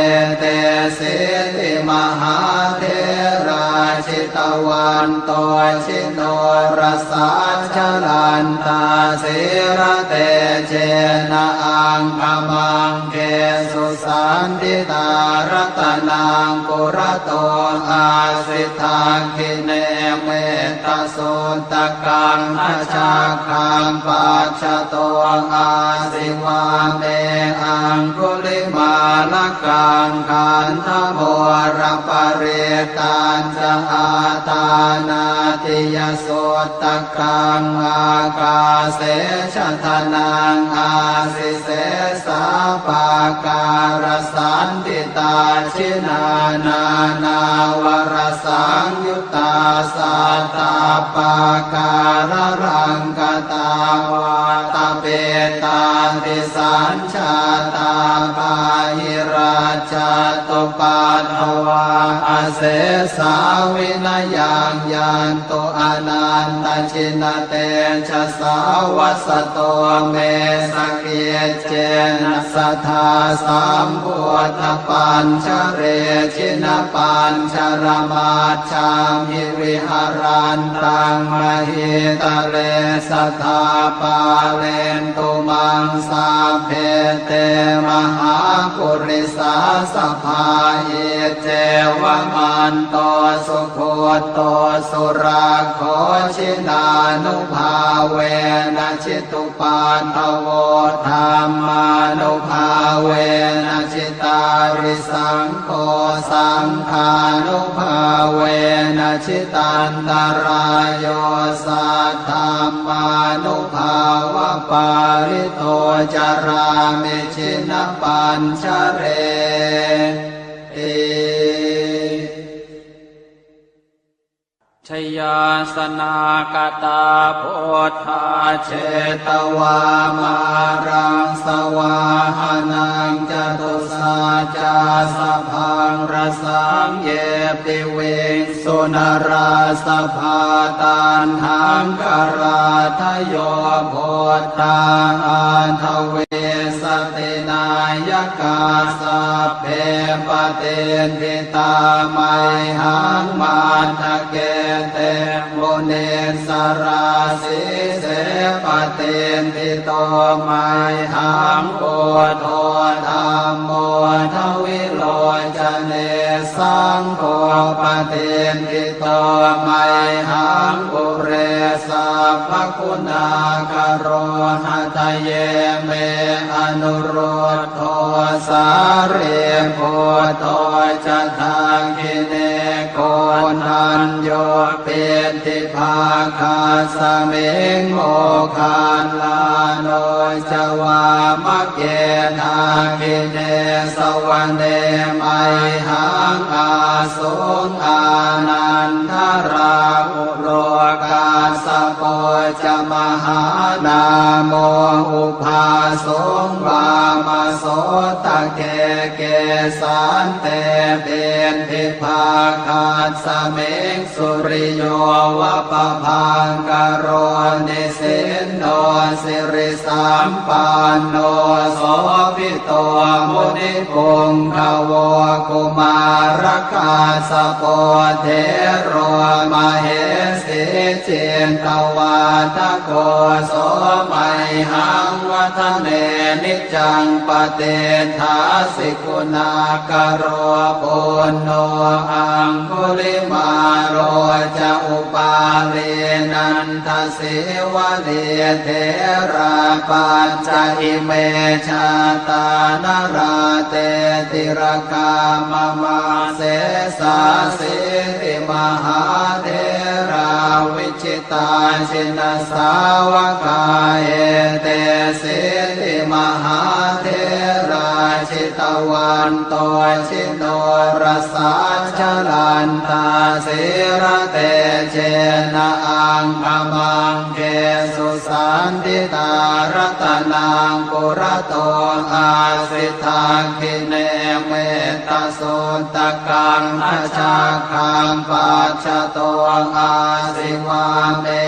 etesīti mahātherā jitavanto ji norasā, jalantā sīlatejena aṅgamaṅgesu saṇṭhitā. Ratanaṃ purato āsi dakkhiṇe mettasuttakaṃ, dhajaggaṃ pacchato āsi vāme aṅgulimālakaṃ. Khandhamoraparittañ ca āṭānāṭiyasuttakaṃ, ākāse chadanaṃ āsi sesā pākārasaṇṭhitā. Jinā nānāvarasaṃyuttā sattappākāralaṅkatā, vātapittādisañ jātā bāhirajjhattupaddavā, sesā vinayaṃ yantu anantajinatejasā. Vasato me sakiccena sadā sambuddhapañjare, jinapañjaramajjhamhi viharantaṃ mahītale, sadā pālentu maṃ sabbe te mahāpurisāsabhā. Iccevamanto sugutto surakkho, jinānubhāvena jitupaddavo, dhammānubhāvena jitārisaṅgho, saṅghānubhāvena jitantarāyo, saddhammānubhāvapālito carāmi jinapañjareti. Jayāsanākatā buddhā jetvā māraṃ savāhanaṃ, catusaccāsabhaṃ rasaṃ ye piviṃsu narāsabhā. Taṇhaṅkarādayo buddhā aṭṭhavīsati nāyakā, sabbe patiṭṭhi tā mayhaṃ matthake te munissarā. Sīse patiṭṭhito mayhaṃ buddho dhammo dvilocane, saṅgho patiṭṭhito mayhaṃ ure sabbaguṇākaro. Hadaye me anurud dho sārīputto ca dakkhiṇe, koṇḍañño piṭṭhibhāgasmiṃ moggallāno ca vāmake. Dakkhiṇe savane mayhaṃ āsuṃ ānandarāhu lo, kassapo ca mahānāmo ubhāsuṃ vāmasotake. Kesante piṭṭhibhāgasmiṃ suriyo va pabhaṅkaro, nisinno siri sampanno sobhito munipuṅgavo. Kumārakassapo thero mahesī cittavādako, so mayhaṃ vadane niccaṃ patiṭṭhāsi guṇākaro. Puṇṇo aṅgulimālo ca upālī nanda sīvalī, therā pañca ime jātā nalāṭe tilakā mama. Sesāsīti mahātherā vijitā jinasāvakā, etesīti mahātherā jitavanto ji norasā, jalantā sīlatejena aṅgamaṅgesu saṇṭhitā. Ratanaṃ purato āsi dakkhiṇe mettasuttakaṃ, dhajaggaṃ pacchato āsi vāme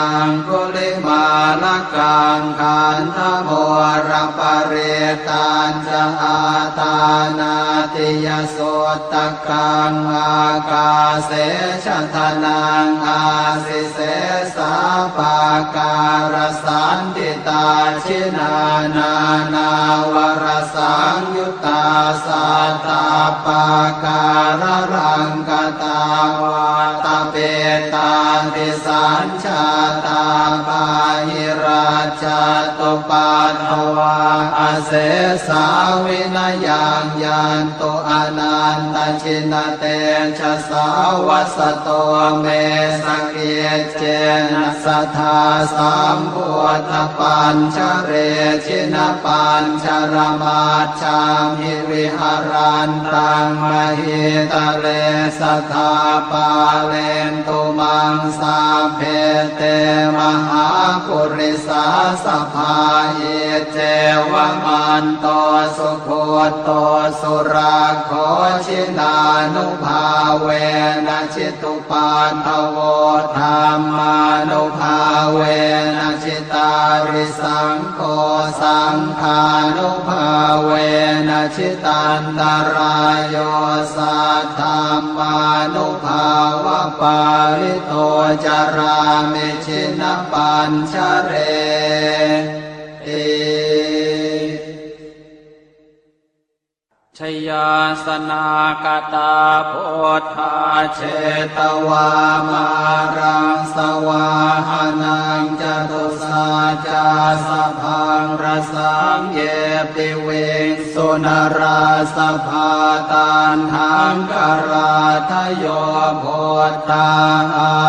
aṅgulimālakaṃ. Khandhamoraparittañ ca āṭānāṭiyasuttakaṃ, ākāse chadanaṃ āsi sesā pākārasaṇṭhitā. Jinā nānāvarasaṃyuttā sattappākāralaṅkatā, vātapittādisañ jātā bāhirajjhattupaddavā, asesā vinayaṃ yantu anantajinatejasā. Vasato me sakiccena sadā sambuddhapañjare, jinapañjaramajjhamhi viharantaṃ mahītale, sadā pāle Entu maṃ sabbe te mahāpurisāsabhā, iccevamanto sugutto surakkho, jinānubhāvena jitupaddavo, dhammānubhāvena jitārisaṅ gho, saṅghānubhāvena jitantarāyo, saddhammānubhāvapālito carāmi jinapañjareti. Jayāsanāgatā buddhā jetvā māraṃ savāhanaṃ, catusaccāsabhaṃ rasaṃ ye piviṃsu narāsabhā. Taṇhaṅkarādayo buddhā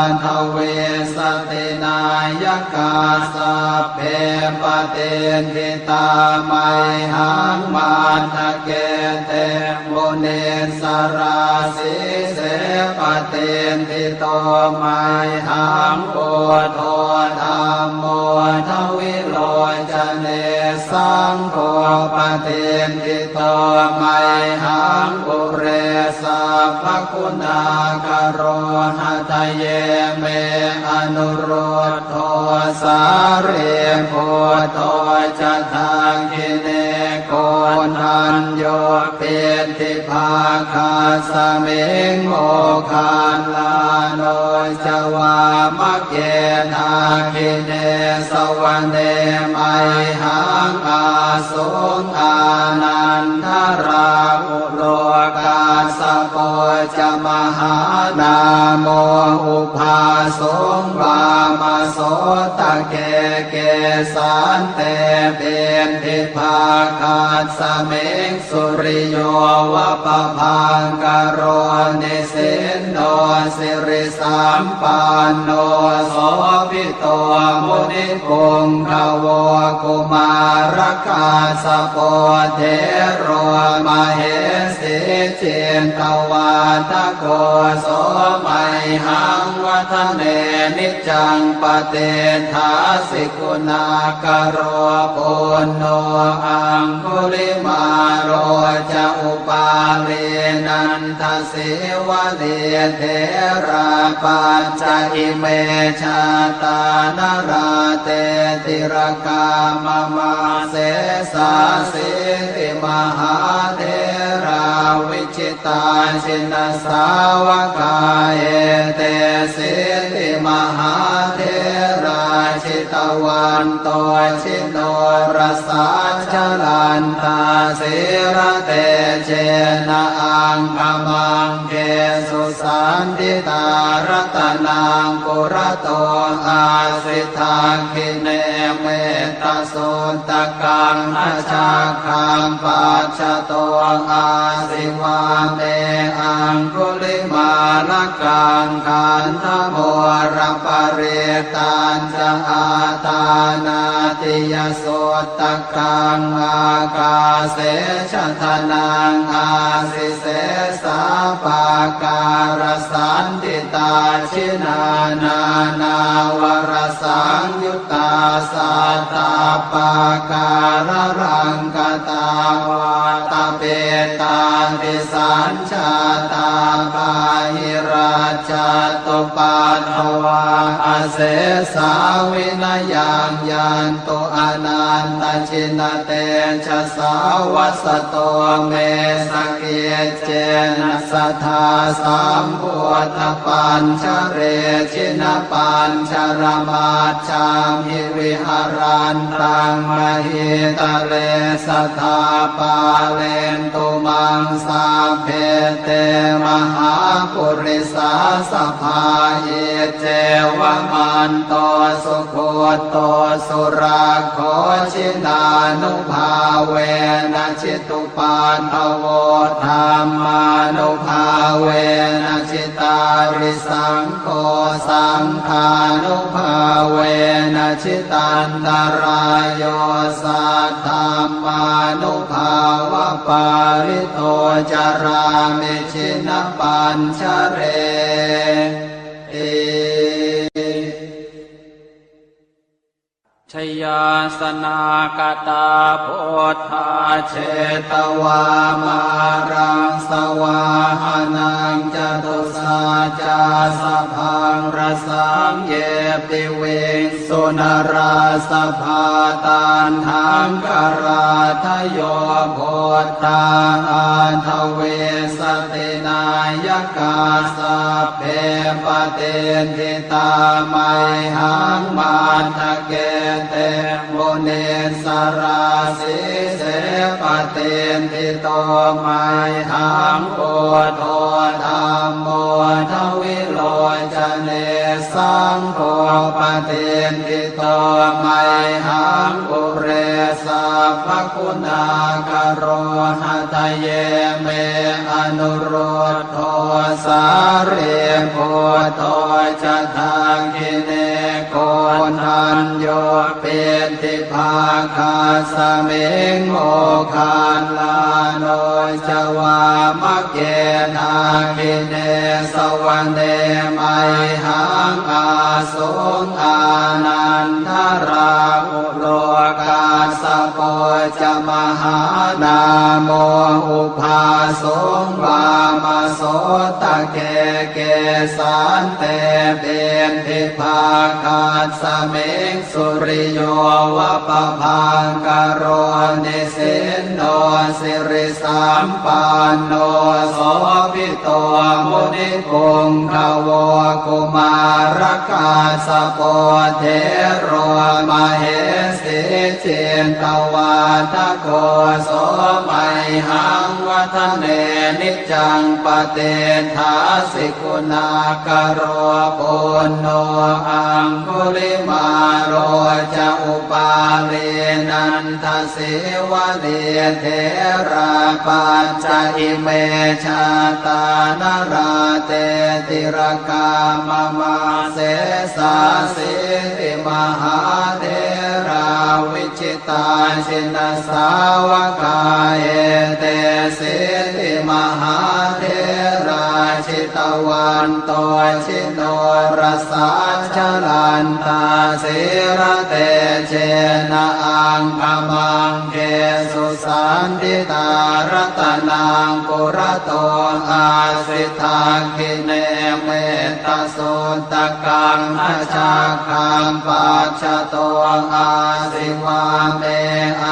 aṭṭhavīsati nāyakā, sabbe patiṭṭhi tā mayhaṃ matthake te munissarā. Sīse patiṭṭhito mayhaṃ buddho dhammo dvilocane, saṅgho patiṭṭhito mayhaṃ ure sabbaguṇākaro. Hadaye me anurud dho sārīputto ca dakkhiṇe, koṇḍañño piṭṭhibhāgasmiṃ moggallāno ca vāmake. Dakkhiṇe savane mayhaṃ ā suṃ ānandarāhulo, kassapo ca mahānāmo ubhāsuṃ vāmasotake. Kesante piṭṭhibhāgasmiṃ suriyo va pabhaṅkaro, nisinno sirisampanno sobhi to munipuṅgavo. Kumārakassapo thero mahesī cittavādako, so mayhaṃ vadane niccaṃ patiṭṭhāsi guṇākaro. Puṇṇo aṅgulimālo ca upālī nanda sīvalī, therā pañca ime jātā nalāṭe tilakā mama. Sesāsīti mahātherā vijitā jinasāvakā, etesīti mahātherā jitavanto ji norasā, jalantā sīlatejena aṅgamaṅgesu saṇṭhitā. Ratanaṃ purato āsi dakkhiṇe mettasuttakaṃ, dhajaggaṃ pacchato āsi vāme aṅgulimālakaṃ. Khandhamoraparittañ ca āṭānāṭiyasuttakaṃ, ākāse chadanaṃ āsi sesā pākārasaṇṭhitā. Jinā nānāvarasaṃyuttā sattappākāralaṅkatā, vātapittādisañ jātā bāhirajjhattupaddavā, asesā vinayaṃ yantu anantajinatejasā. Vasato me sakiccena sadā sambuddhapañjare, jinapañjaramaj jhamhi viharantaṃ mahītale, sadā pālentu maṃ sabbe te mahāpurisāsabhā. Iccevamanto sugutto surakkho, jinānubhāvena jitu paddavo, dhammānubhāvena jitārisaṅgho, saṅghānubhāvena jitantarāyo, saddhammānubhāvapālito carāmi jinapañjare. Jayāsanāgatā buddhā jetvā māraṃ savāhanaṃ, catusaccāsabhaṃ rasaṃ ye piviṃsu narāsabhā. Taṇhaṅkarādayo buddhā aṭṭhavīsati nāyakā, sabbe patiṭṭhi tā mayhaṃ matthake te munissarā. Sīse patiṭṭhito mayhaṃ buddho dhammo dvilocane, saṅgho patiṭṭhito mayhaṃ ure sabbaguṇākaro. Hadaye me anurud dho sārīputto ca dakkhiṇe, koṇḍañño piṭṭhibhāgasmiṃ moggallāno ca vāmake. Dakkhiṇe savane mayhaṃ ā suṃ ānandarāhulo, kassapo ca mahānāmo ubhāsuṃ vāmasotake. Kesante piṭṭhibhāgasmiṃ suriyo va pabhaṅkaro, nisinno siri sampanno sobhito munipuṅgavo. Kumārakassapo thero mahesī cittavādako, so mayhaṃ vadane niccaṃ patiṭṭhāsi guṇākaro. Puṇṇo aṅgulimālo ca upālī nanda sīvalī, therā pañca ime jātā nalāṭe tilakā mama. Sesāsīti mahātherā vijitā jinasāvakā, etesīti mahātherā jitavanto ji norasā, jalantā sīlatejena aṅgamaṅgesu saṇṭhitā. Ratanaṃ purato āsi dakkhiṇe mettasuttakaṃ, dhajaggaṃ pacchato āsi vāme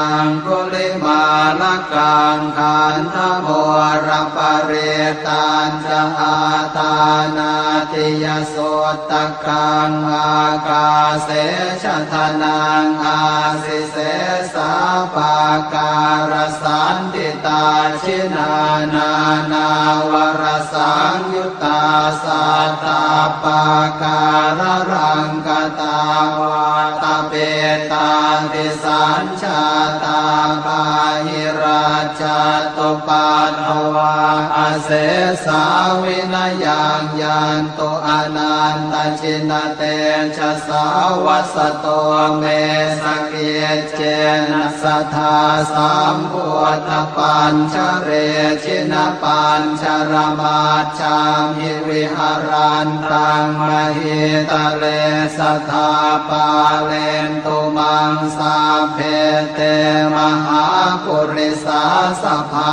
aṅgulimālakaṃ. Khandhamoraparittañ ca āṭānāṭiyasuttakaṃ, ākāse chadanaṃ āsi sesā pākārasaṇṭhitā. Jinā nānāvarasaṃyuttā sattappākāralaṅkatā, vātapittādisañ jātā bāhirajjhattupaddavā, asesā vinayaṃ yantu anantajinatejasā. Vasato me sakiccena sadā sambuddhapañjare, jinapañjaramaj jhamhi viharantaṃ mahītale, sadā pālentu maṃ sabbe te mahāpurisāsabhā.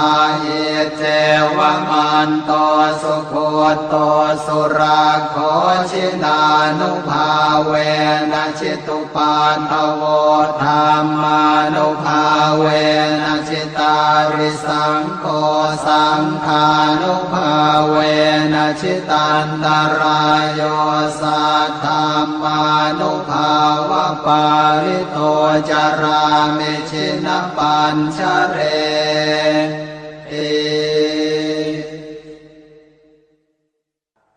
Iccevamanto sugutto surakkho, jinānubhāvena jitu paddavo, dhammānubhāvena jitārisaṅgho, saṅghānubhāvena jitantarāyo, saddhammānubhāvapālito carāmi jinapañjareti.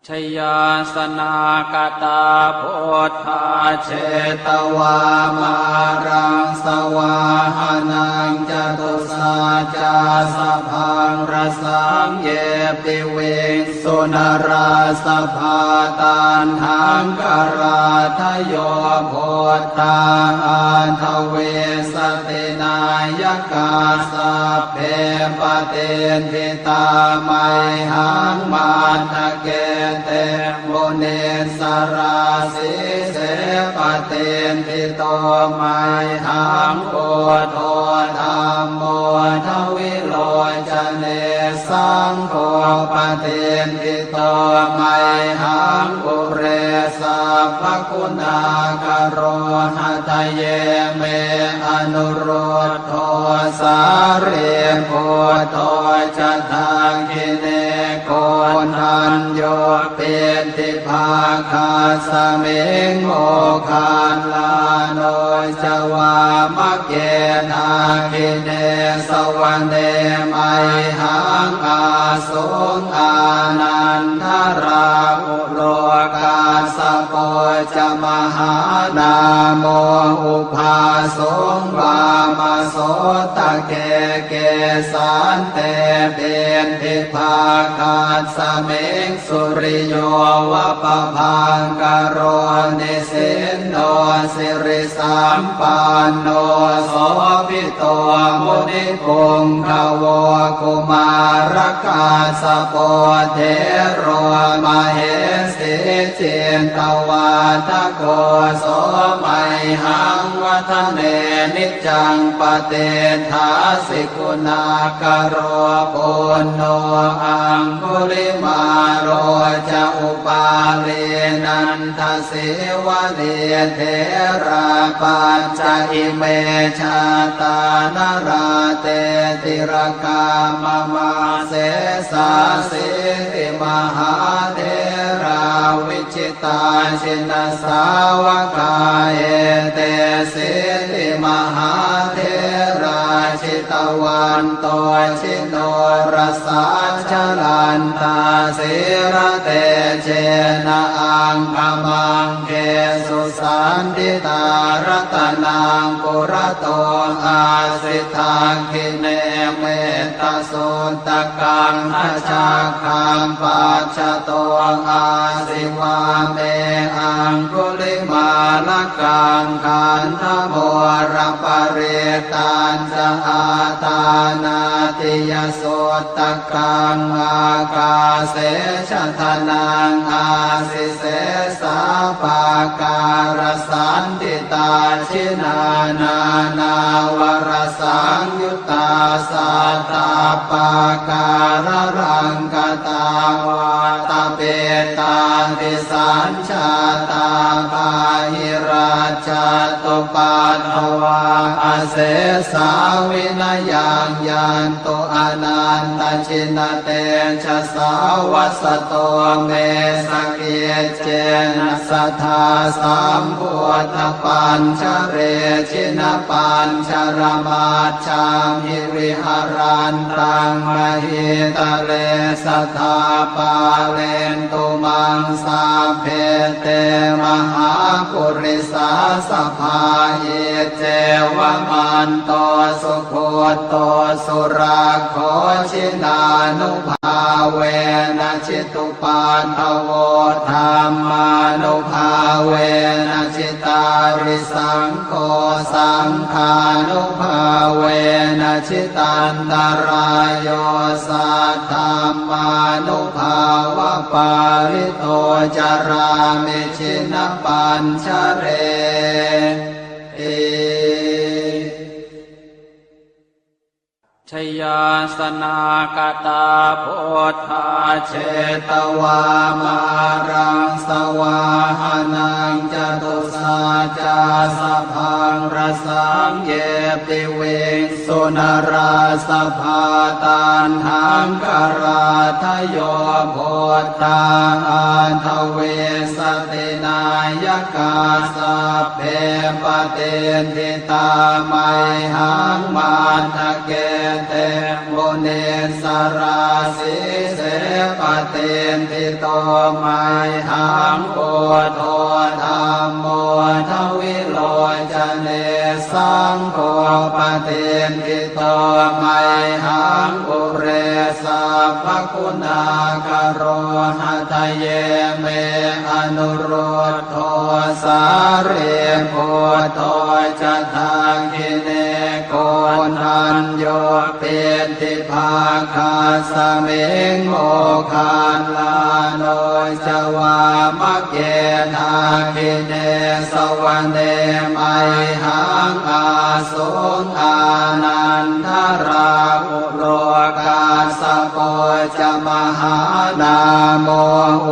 Jayāsanāgatā buddhā jetvā māraṃ savāhanaṃ, catusaccāsabhaṃ rasaṃ ye piviṃsu narāsabhā. Taṇhaṅkarādayo buddhā aṭṭhavīsati nāyakā, sabbe patiṭṭhi tā mayhaṃ matthake te munissarā. Sīse patiṭṭhito mayhaṃ buddho dhammo dvilocane, saṅgho patiṭṭhito mayhaṃ ure sabbaguṇākaro. Hadaye me anurud dho sārīputto ca dakkhiṇe, koṇḍañño piṭṭhibhāgasmiṃ moggallāno ca vāmake. Dakkhiṇe savane mayhaṃ āsuṃ ānandarāhu lo, kassapo ca mahānāmo ubhāsuṃ vāmasotake. Kesante piṭṭhibhāgasmiṃ suriyo va pabhaṅkaro, nisinno siri sampanno sobhito munipuṅgavo. Kumārakassapo thero mahesī cittavādako, so mayhaṃ vadane niccaṃ patiṭṭhāsi guṇākaro. Puṇṇo aṅgulimālo ca upālī nanda sīvalī, therā pañca ime jātā nalāṭe tilakā mama. Sesāsīti mahātherā vijitā jinasāvakā, etesīti mahātherā jitavanto ji norasā, jalantā sīlatejena aṅgamaṅgesu saṇṭhitā. Ratanaṃ purato āsi dakkhiṇe mettasuttakaṃ, dhajaggaṃ pacchato āsi vāme aṅgulimālakaṃ. Khandhamoraparittañ ca āṭānāṭiyasuttakaṃ, ākāse chadanaṃ āsi sesā pākārasaṇṭhitā. Jinā nānāvarasaṃyuttā sattappākāralaṅkatā, vātapittādisañ jātā bāhirajjhattupaddavā, asesā vinayaṃ yantu anantajinatejasā. Vasato me sakiccena sadā sambuddhapañjare, jinapañjaramaj jhamhi viharantaṃ mahītale, sadā pālentu maṃ sabbe te mahāpurisāsabhā. Iccevamanto sugutto surakkho, jinānubhāvena jitu paddavo, dhammānubhāvena jitārisaṅgho, saṅghānubhāvena jitantarāyo, saddhammānubhāvapālito carāmi jinapañjareti. Jayāsanāgatā buddhā jetvā māraṃ savāhanaṃ, catusaccāsabhaṃ rasaṃ ye piviṃsu narāsabhā. Taṇhaṅkarādayo buddhā aṭṭhavīsati nāyakā, sabbe patiṭṭhi tā mayhaṃ matthake te munissarā. Sīse patiṭṭhito mayhaṃ buddho dhammo dvilocane, saṅgho patiṭṭhito mayhaṃ ure sabbaguṇākaro. Hadaye me anurud dho sārīputto ca dakkhiṇe, koṇḍañño yo piṭṭhibhāgasmiṃ moggallāno ca vāmake. Dakkhiṇe savane mayhaṃ ā suṃ ānandarāhulo kassapo ca mahānāmo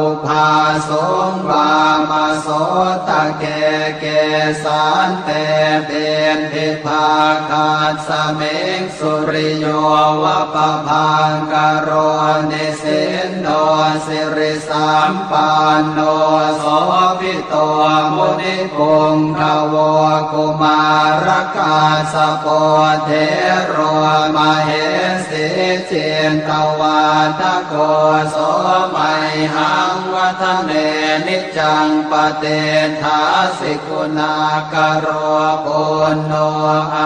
ubhāsuṃ vāmasotake. Kesante piṭṭhibhāgasmiṃ suriyo va pabhaṅkaro nisinno siri sampanno sobhito munipuṅgavo. Kumārakassapo thero mahesī cittavādako so mayhaṃ vadane niccaṃ patiṭṭhāsi guṇākaro. Puṇṇo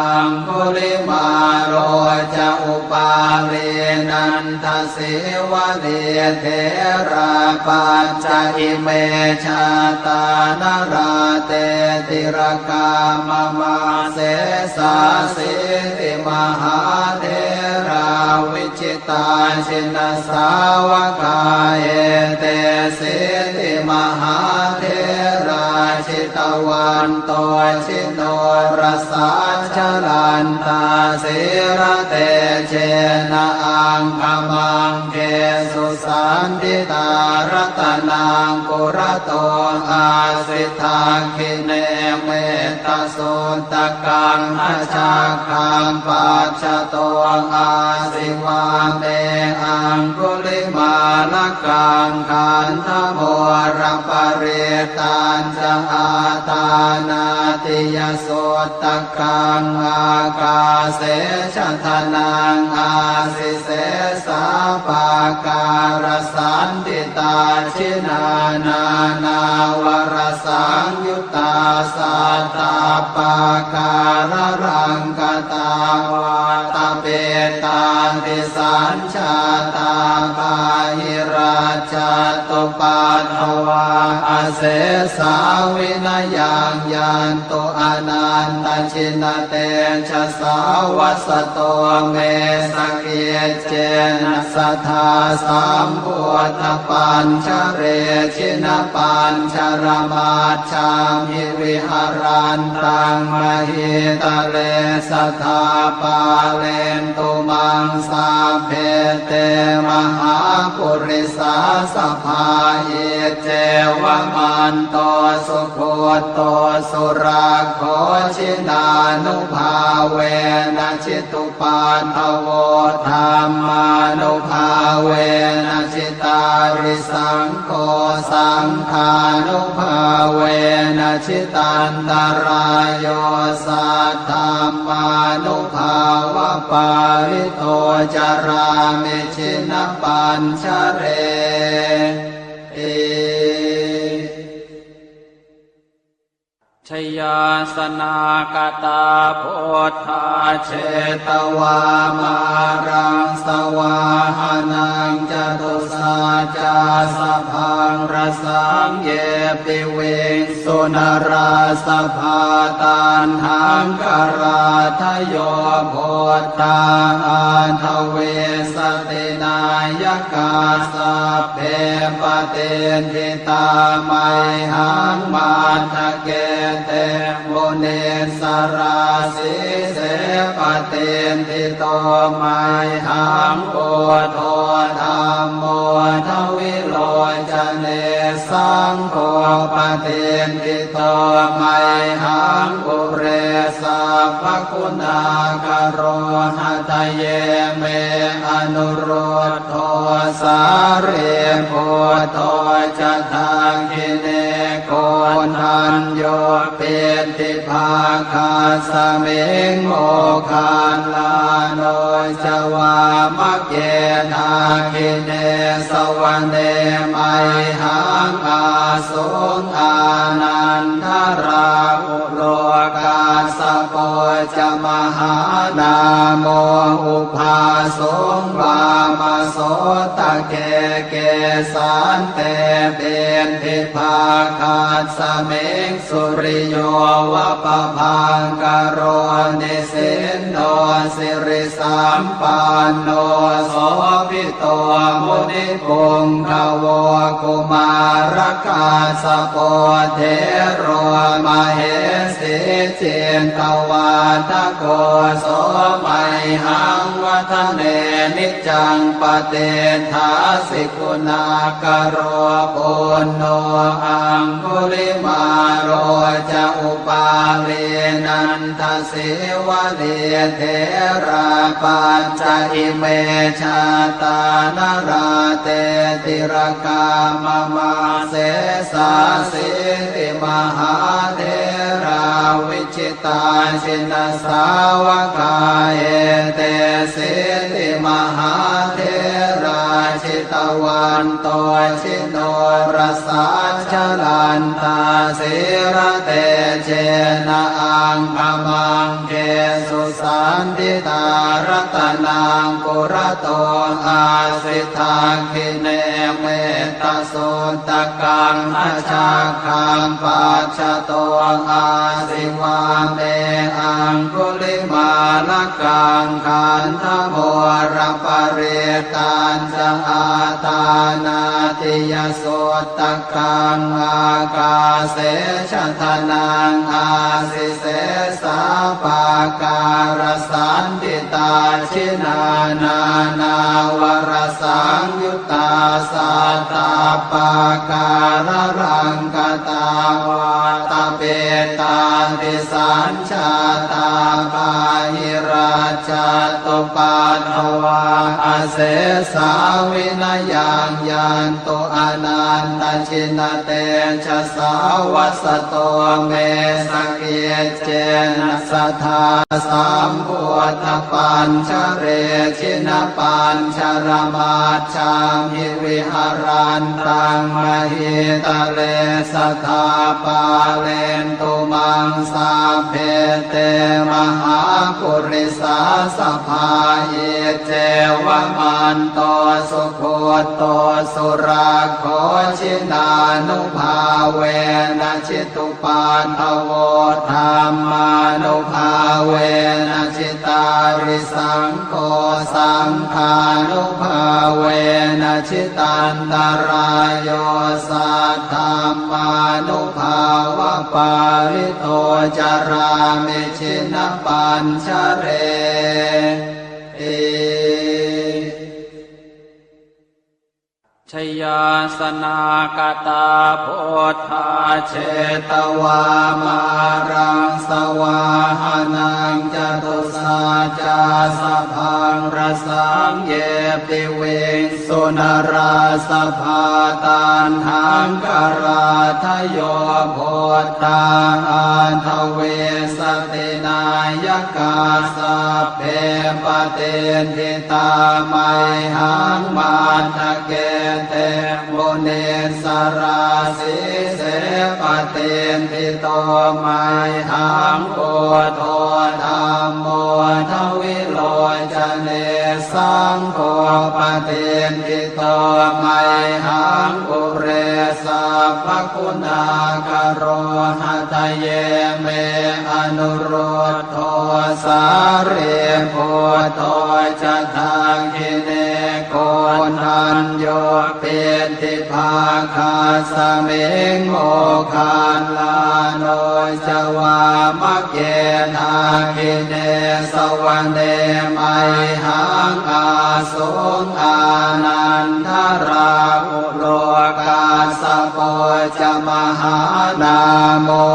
aṅgulimālo ca upālī nanda sīvalī therā pañca ime jātā nalāṭe tilakā mama. Sesāsīti mahātherā vijitā jinasāvakā etesīti mahātherā jitavanto ji norasā jalantā sīlatejena aṅgamaṅgesu saṇṭhitā. Ratanaṃ purato āsi dakkhiṇe mettasuttakaṃ dhajaggaṃ pacchato āsi vāme aṅgulimālakaṃ. Khandhamoraparittañ ca āṭānāṭiyasuttakaṃ ākāse chadanaṃ āsi sesā pākārasaṇṭhitā. Jinā nānāvarasaṃyuttā sattappākāralaṅkatā vātapittādisañ jātā bāhirajjhattupaddavā asesā vinayaṃ yantu anantajinatejasā. Vasato me sakiccena sadā sambuddhapañjare jinapañjaramaj jhamhi viharantaṃ mahītale sadā pālentu maṃ sabbe te mahāpurisāsabhā. Iccevamanto sugutto surakkho jinānubhāvena jitu paddavo dhammānubhāvena jitārisaṅgho saṅghānubhāvena jitantarāyo saddhammānubhāvapālito carāmi jinapañjareti. Jayāsanākatā buddhā jetvā māraṃ savāhanaṃ catusaccāsabhaṃ rasaṃ ye piviṃsu narāsabhā. Taṇhaṅkarādayo buddhā aṭṭhavīsati nāyakā sabbe patiṭṭhi tā mayhaṃ matthake te munissarā. Sīse patiṭṭhito mayhaṃ buddho dhammo dvilocane saṅgho patiṭṭhito mayhaṃ ure sabbaguṇākaro. Hadaye me anurud dho sārīputto ca dakkhiṇe koṇḍañño piṭṭhibhāgasmiṃ moggallāno ca vāmake. Dakkhiṇe savane mayhaṃ ā suṃ ānandarāhulo kassapo ca mahānāmo ubhāsuṃ vāma sotake. Kesante piṭṭhibhāgasmiṃ suriyo va pabhaṅkaro, nisinno sirisampanno sobhi to munipuṅgavo. Kumārakassapo thero mahesī cittavādako, so mayhaṃ vadane niccaṃ patiṭṭhāsi guṇākaro. Puṇṇo aṅgulimālo ca upālī nanda sīvalī, therā pañca ime jātā nalāṭe tilakā mama. Sesāsīti mahātherā vijitā jinasāvakā, etesīti mahātherā jitavanto ji norasā, jalantā sīlatejena aṅgamaṅgesu saṇṭhitā. Ratanaṃ purato āsi dakkhiṇe mettasuttakaṃ, dhajaggaṃ pacchato āsi vāme aṅgulimālakaṃ. Khandhamoraparittañ ca āṭānāṭiyasuttakaṃ, ākāse chadanaṃ āsi sesā pākārasaṇṭhitā. Jinā nānāvarasaṃyuttā sattappākāralaṅkatā, vātapittādisañ jātā bāhirajjhattupaddavā, asesā vinayaṃ yantu anantajinatejasā. Vasato me sakiccena sadā sambuddhapañjare, jinapañjaramaj jhamhi viharantaṃ mahītale, sadā pālentu maṃ sabbe te mahāpurisāsabhā. Iccevamanto sugutto surakkho, jinānubhāvena jitu paddavo, dhammānubhāvena jitārisaṅgho, saṅghānubhāvena jitantarāyo, saddhammānubhāvapālito carāmi jinapañjareti. Jayāsanākatā buddhā jetvā māraṃ savāhanaṃ, catusaccāsabhaṃ rasaṃ ye piviṃsu narāsabhā. Taṇhaṅkarādayo buddhā aṭṭhavīsati nāyakā, sabbe patiṭṭhi tā mayhaṃ matthake te munissarā. Sīse patiṭṭhito mayhaṃ buddho dhammo dvilocane, saṅgho patiṭṭhito mayhaṃ ure sabbaguṇākaro. Hadaye me anurud dho sārīputto ca dakkhiṇe, koṇḍañño piṭṭhibhāgasmiṃ moggallāno ca vāmake. Dakkhiṇe savane mayhaṃ ā suṃ ānandarāhulo, kassapo ca mahānāmo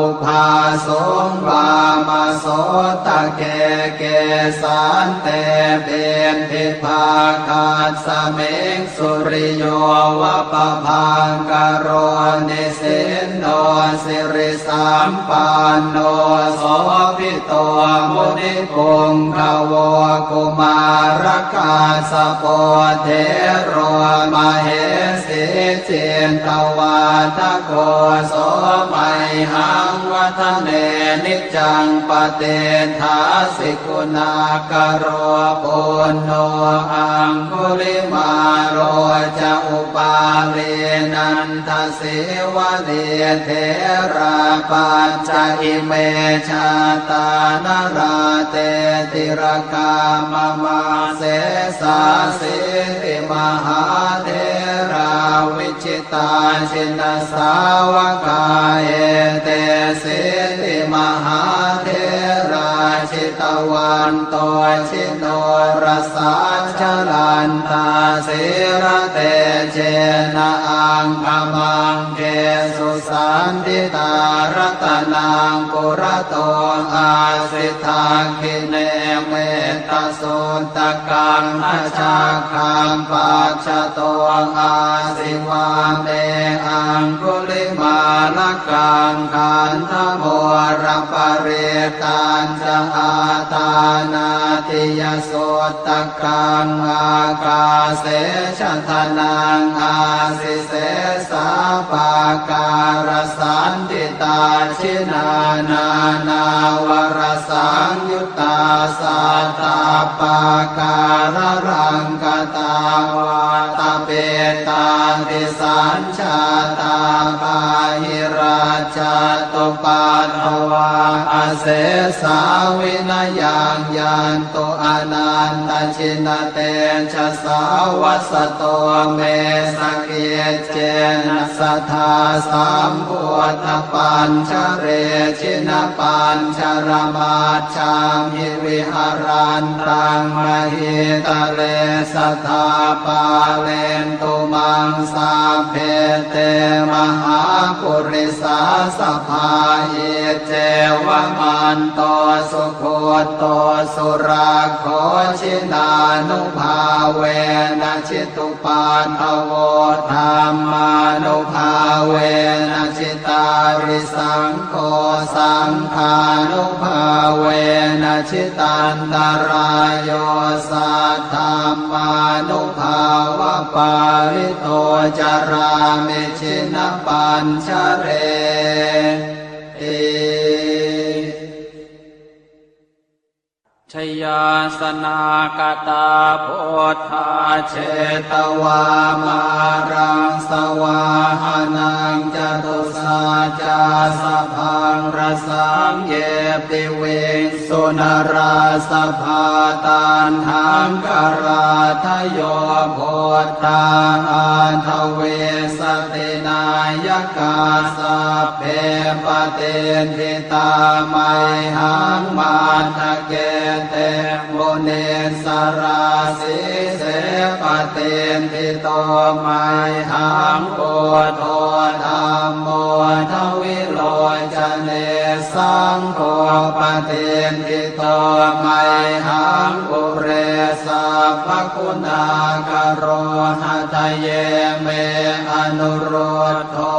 ubhāsuṃ vāmasotake. Kesante piṭṭhibhāgasmiṃ suriyo va pabhaṅkaro, nisinno siri sampanno sobhito munipuṅgavo. Kumārakassapo thero mahesī cittavā Atha kho so mayhaṃ vadane niccaṃ patiṭṭhāsi guṇākaro. Puṇṇo aṅgulimālo ca upālī nandasīvalī therā pañca ime jātā nalāṭe tilakā mama. Sesāsīti mahātherā viji tā jinasāvakā etesīti mahātherā jitavanto jinorasā jalantā sīlatejena aṅgamaṅgesu saṇṭhitā. Ratanaṃ purato āsi dakkhiṇe metta suttakaṃ dhajaggaṃ pacchato āsi vāme aṅgulimālakaṃ. Khandhamoraparittañca āṭānāṭiyasuttakaṃ ākāse chadanaṃ āsi sesā pākārasaṇṭhitā. Jinā nānāvarasaṃyu ttā sattappākāralaṅkatā vātapittādisañjātā bāhirajjhattupaddavā asesā vinayaṃ yantu anantajinatejasā. Vasato me sakic cena sadā sambuddhapañjare jinapañjaramajjhamhi viharantaṃ mahītale sadā pālentu maṃ sabbe te mahāpurisāsabhā. Iccevamanto sugutto surakkho jinānubhāvena jitu paddavo dhammānubhāvena jitārisaṅgho saṅghānubhāvena jitantarāyo saddhammānubhāvapālito carāmi jinapañjareti. Jayāsanākatā buddhā jetvā māraṃ savāhanaṃ catusaccāsabhaṃ rasaṃ ye piviṃsu narāsabhā. Taṇhaṅkarādayo buddhā aṭṭhavīsati nāyakā sabbe patiṭṭhi tā mayhaṃ matthake te munissarā. Sīse patiṭṭhito mayhaṃ buddho dhammo dvilocane saṅgho patiṭṭhito mayhaṃ ure sabbaguṇākaro. Hadaye me anurud dho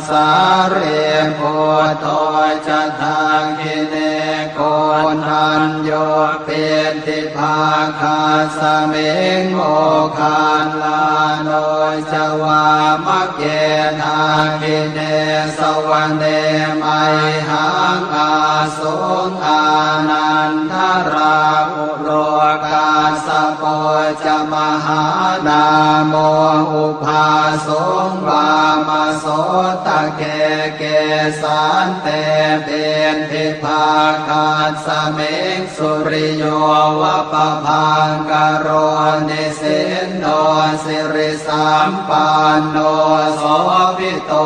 sārīputto ca dakkhiṇe koṇḍañño piṭṭhibhāgasmiṃ moggallāno ca vāmake. Dakkhiṇe savane mayhaṃ āsuṃ ānandarāhu lo kassapo ca mahānāmo ubhāsuṃ vāmasotake. Kesante piṭṭhibhāgasmiṃ suriyo va pabhaṅkaro nisinno siri sampanno sobhito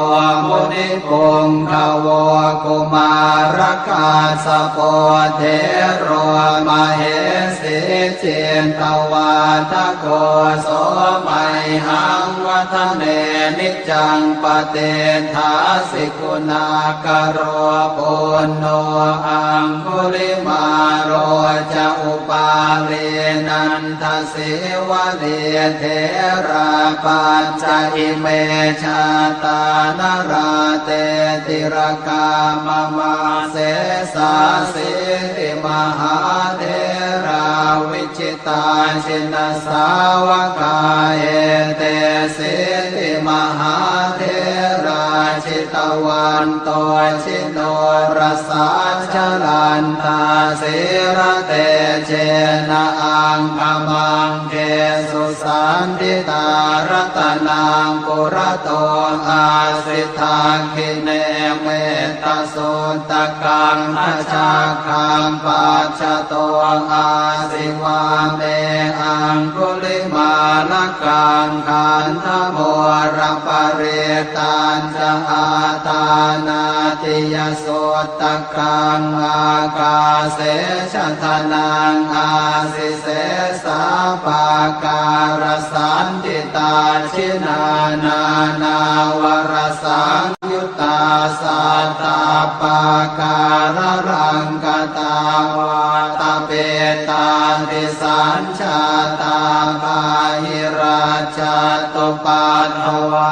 munipuṅgavo. Kumārakassapo thero mahesī cittavādako so mayhaṃ vadane niccaṃ patiṭṭhāsi guṇākaro. Puṇṇo aṅgulimālo ca upālī nanda sīvalī therā pañca ime jātā nalāṭe tilakā mama. Sesāsīti mahātherā vijitā jinasāvakā etesīti mahātherā vanto jinorasā, jalantā sīlatejena aṅgamaṅgesu saṇṭhitā. Ratanaṃ purato āsi, dakkhiṇe mettasuttakaṃ, dhajaggaṃ pacchato āsi, vāme aṅgulimālakaṃ. Khandhamoraparittañ ca āṭānāṭiyasuttakaṃ, ākāse chadanaṃ āsi, sesā pākārasaṇṭhitā. Jinā nānāvarasaṃyuttā sattappākāralaṅkatā, vātapittādisañ jātā bāhirajjhattupaddavā,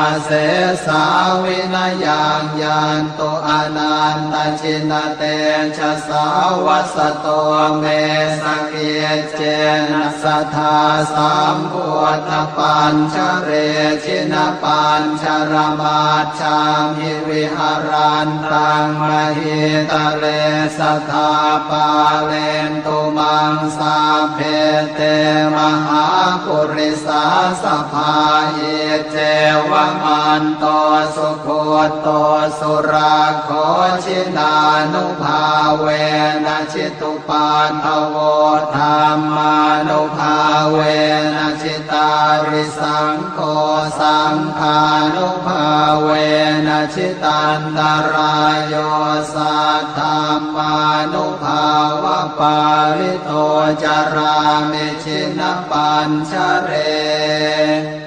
asesā vinayaṃ yantu anantajinatejasā. Vasato me sakiccena sadā sambuddhapañjare, jinapañjaramaj jhamhi viharantaṃ mahītale, sadā pālentu maṃ sabbe te mahāpurisāsabhā. Iccevamanto sugutto surakkho, jinānubhāvena jitu paddavo, dhammānubhāvena jitārisaṅgho, saṅghānubhāvena jitantarāyo, saddhammānubhāvapālito carāmi jinapañjareti.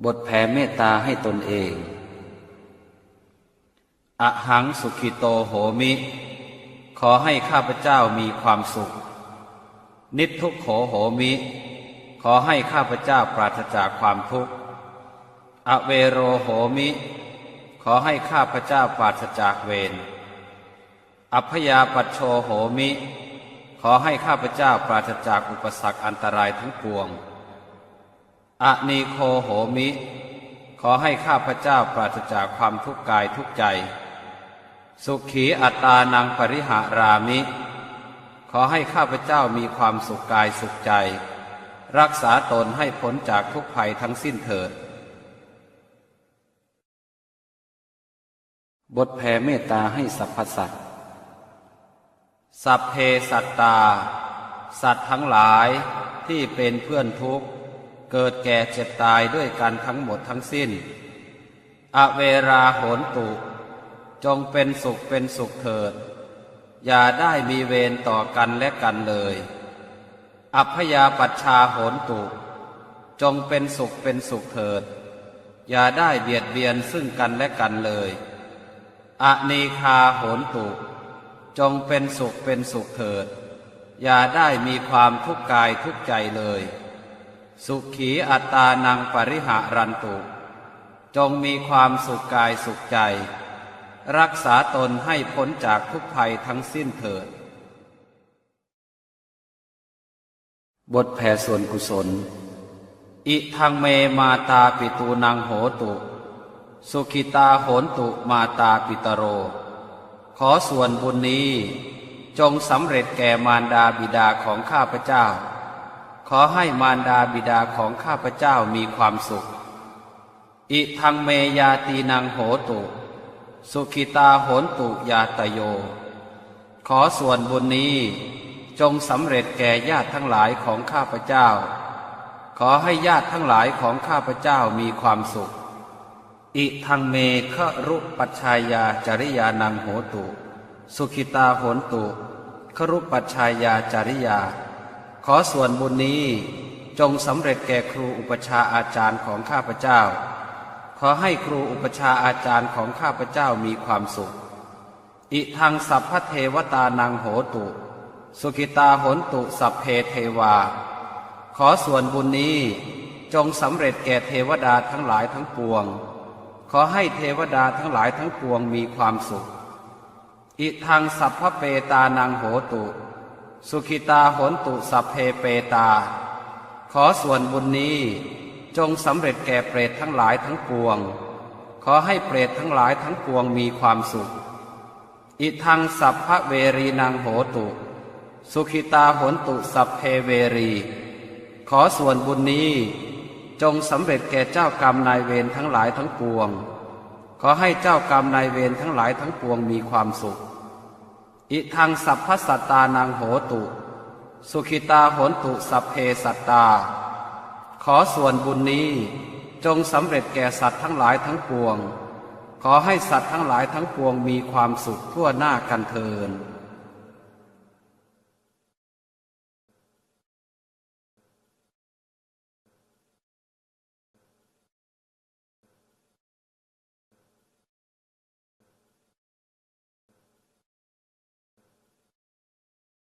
บทแผ่เมตตาให้ตนเอง Ahaṃ sukhito homi ขอให้ข้าพเจ้ามีความสุข Niddukkho homi ขอให้ข้าพเจ้าปราศจากความทุกข์ Avero homi ขอให้ข้าพเจ้าปราศจากเวร Abyāpajjho homi ขอให้ข้าพเจ้าปราศจากอุปสรรคอันตรายทั้งปวง Anīgho homi ขอให้ข้าพเจ้าปราศจากความทุกข์กายทุกข์ใจ Sukhī attānaṃ pariharāmi ขอให้ข้าพเจ้ามีความสุขกายสุขใจ รักษาตนให้พ้นจากทุกข์ภัยทั้งสิ้นเถิด บทแผ่เมตตาให้สรรพสัตว์ Sabbe sattā สัตว์ทั้งหลายที่เป็นเพื่อนทุกข์ เกิดแก่เจ็บตายด้วยกันทั้งหมดทั้งสิ้น Averā hontu จงเป็นสุขเป็นสุขเถิด อย่าได้มีเวรต่อกันและกันเลย Abyāpajjhā hontu จงเป็นสุขเป็นสุขเถิด อย่าได้เบียดเบียนซึ่งกันและกันเลย Anīghā hontu จงเป็นสุขเป็นสุขเถิด อย่าได้มีความทุกข์กายทุกข์ใจเลย Sukhī attānaṃ pariharantu จงมีความสุขกายสุขใจ รักษาตนให้พ้นจากทุกข์ภัยทั้งสิ้นเถิด บทแผ่ส่วนกุศล Idaṃ me mātāpitūnaṃ hotu, sukhitā hontu mātāpitaro. ขอส่วนบุญนี้จงสำเร็จแก่มารดาบิดาของข้าพเจ้า ขอให้มารดาบิดาของข้าพเจ้ามีความสุข Idaṃ me ñātīnaṃ hotu, sukhitā hontu ñātayo. ขอส่วนบุญนี้จงสำเร็จแก่ญาติทั้งหลายของข้าพเจ้า ขอให้ญาติทั้งหลายของข้าพเจ้ามีความสุข Idaṃ me garūpajjhāyācariyānaṃ hotu, sukhitā hontu garūpajjhāyācariyā. ขอส่วนบุญนี้จงสำเร็จแก่ครูอุปัชฌาย์อาจารย์ของข้าพเจ้า ขอให้ครูอุปัชฌาย์อาจารย์ของข้าพเจ้ามีความสุข Idaṃ sabbadevatānaṃ hotu, sukhitā hontu sabbe devā. ขอส่วนบุญนี้จงสำเร็จแก่เทวดาทั้งหลายทั้งปวง ขอให้เทวดาทั้งหลายทั้งปวงมีความสุข Idaṃ sabbapetānaṃ hotu, sukhitā hontu sabbe petā. ขอส่วนบุญนี้จงสำเร็จแก่เปรตทั้งหลายทั้งปวง ขอให้เปรตทั้งหลายทั้งปวงมีความสุข Idaṃ sabbaverīnaṃ hotu, sukhitā hontu sabbe verī. ขอส่วนบุญนี้จงสำเร็จแก่เจ้ากรรมนายเวรทั้งหลายทั้งปวง ขอให้เจ้ากรรมนายเวรทั้งหลายทั้งปวงมีความสุข Idaṃ sabbasattānaṃ hotu, sukhitā hontu sabbe sattā. ขอส่วนบุญนี้จงสำเร็จแก่สัตว์ทั้งหลายทั้งปวง ขอให้สัตว์ทั้งหลายทั้งปวงมีความสุขทั่วหน้ากันเทอญ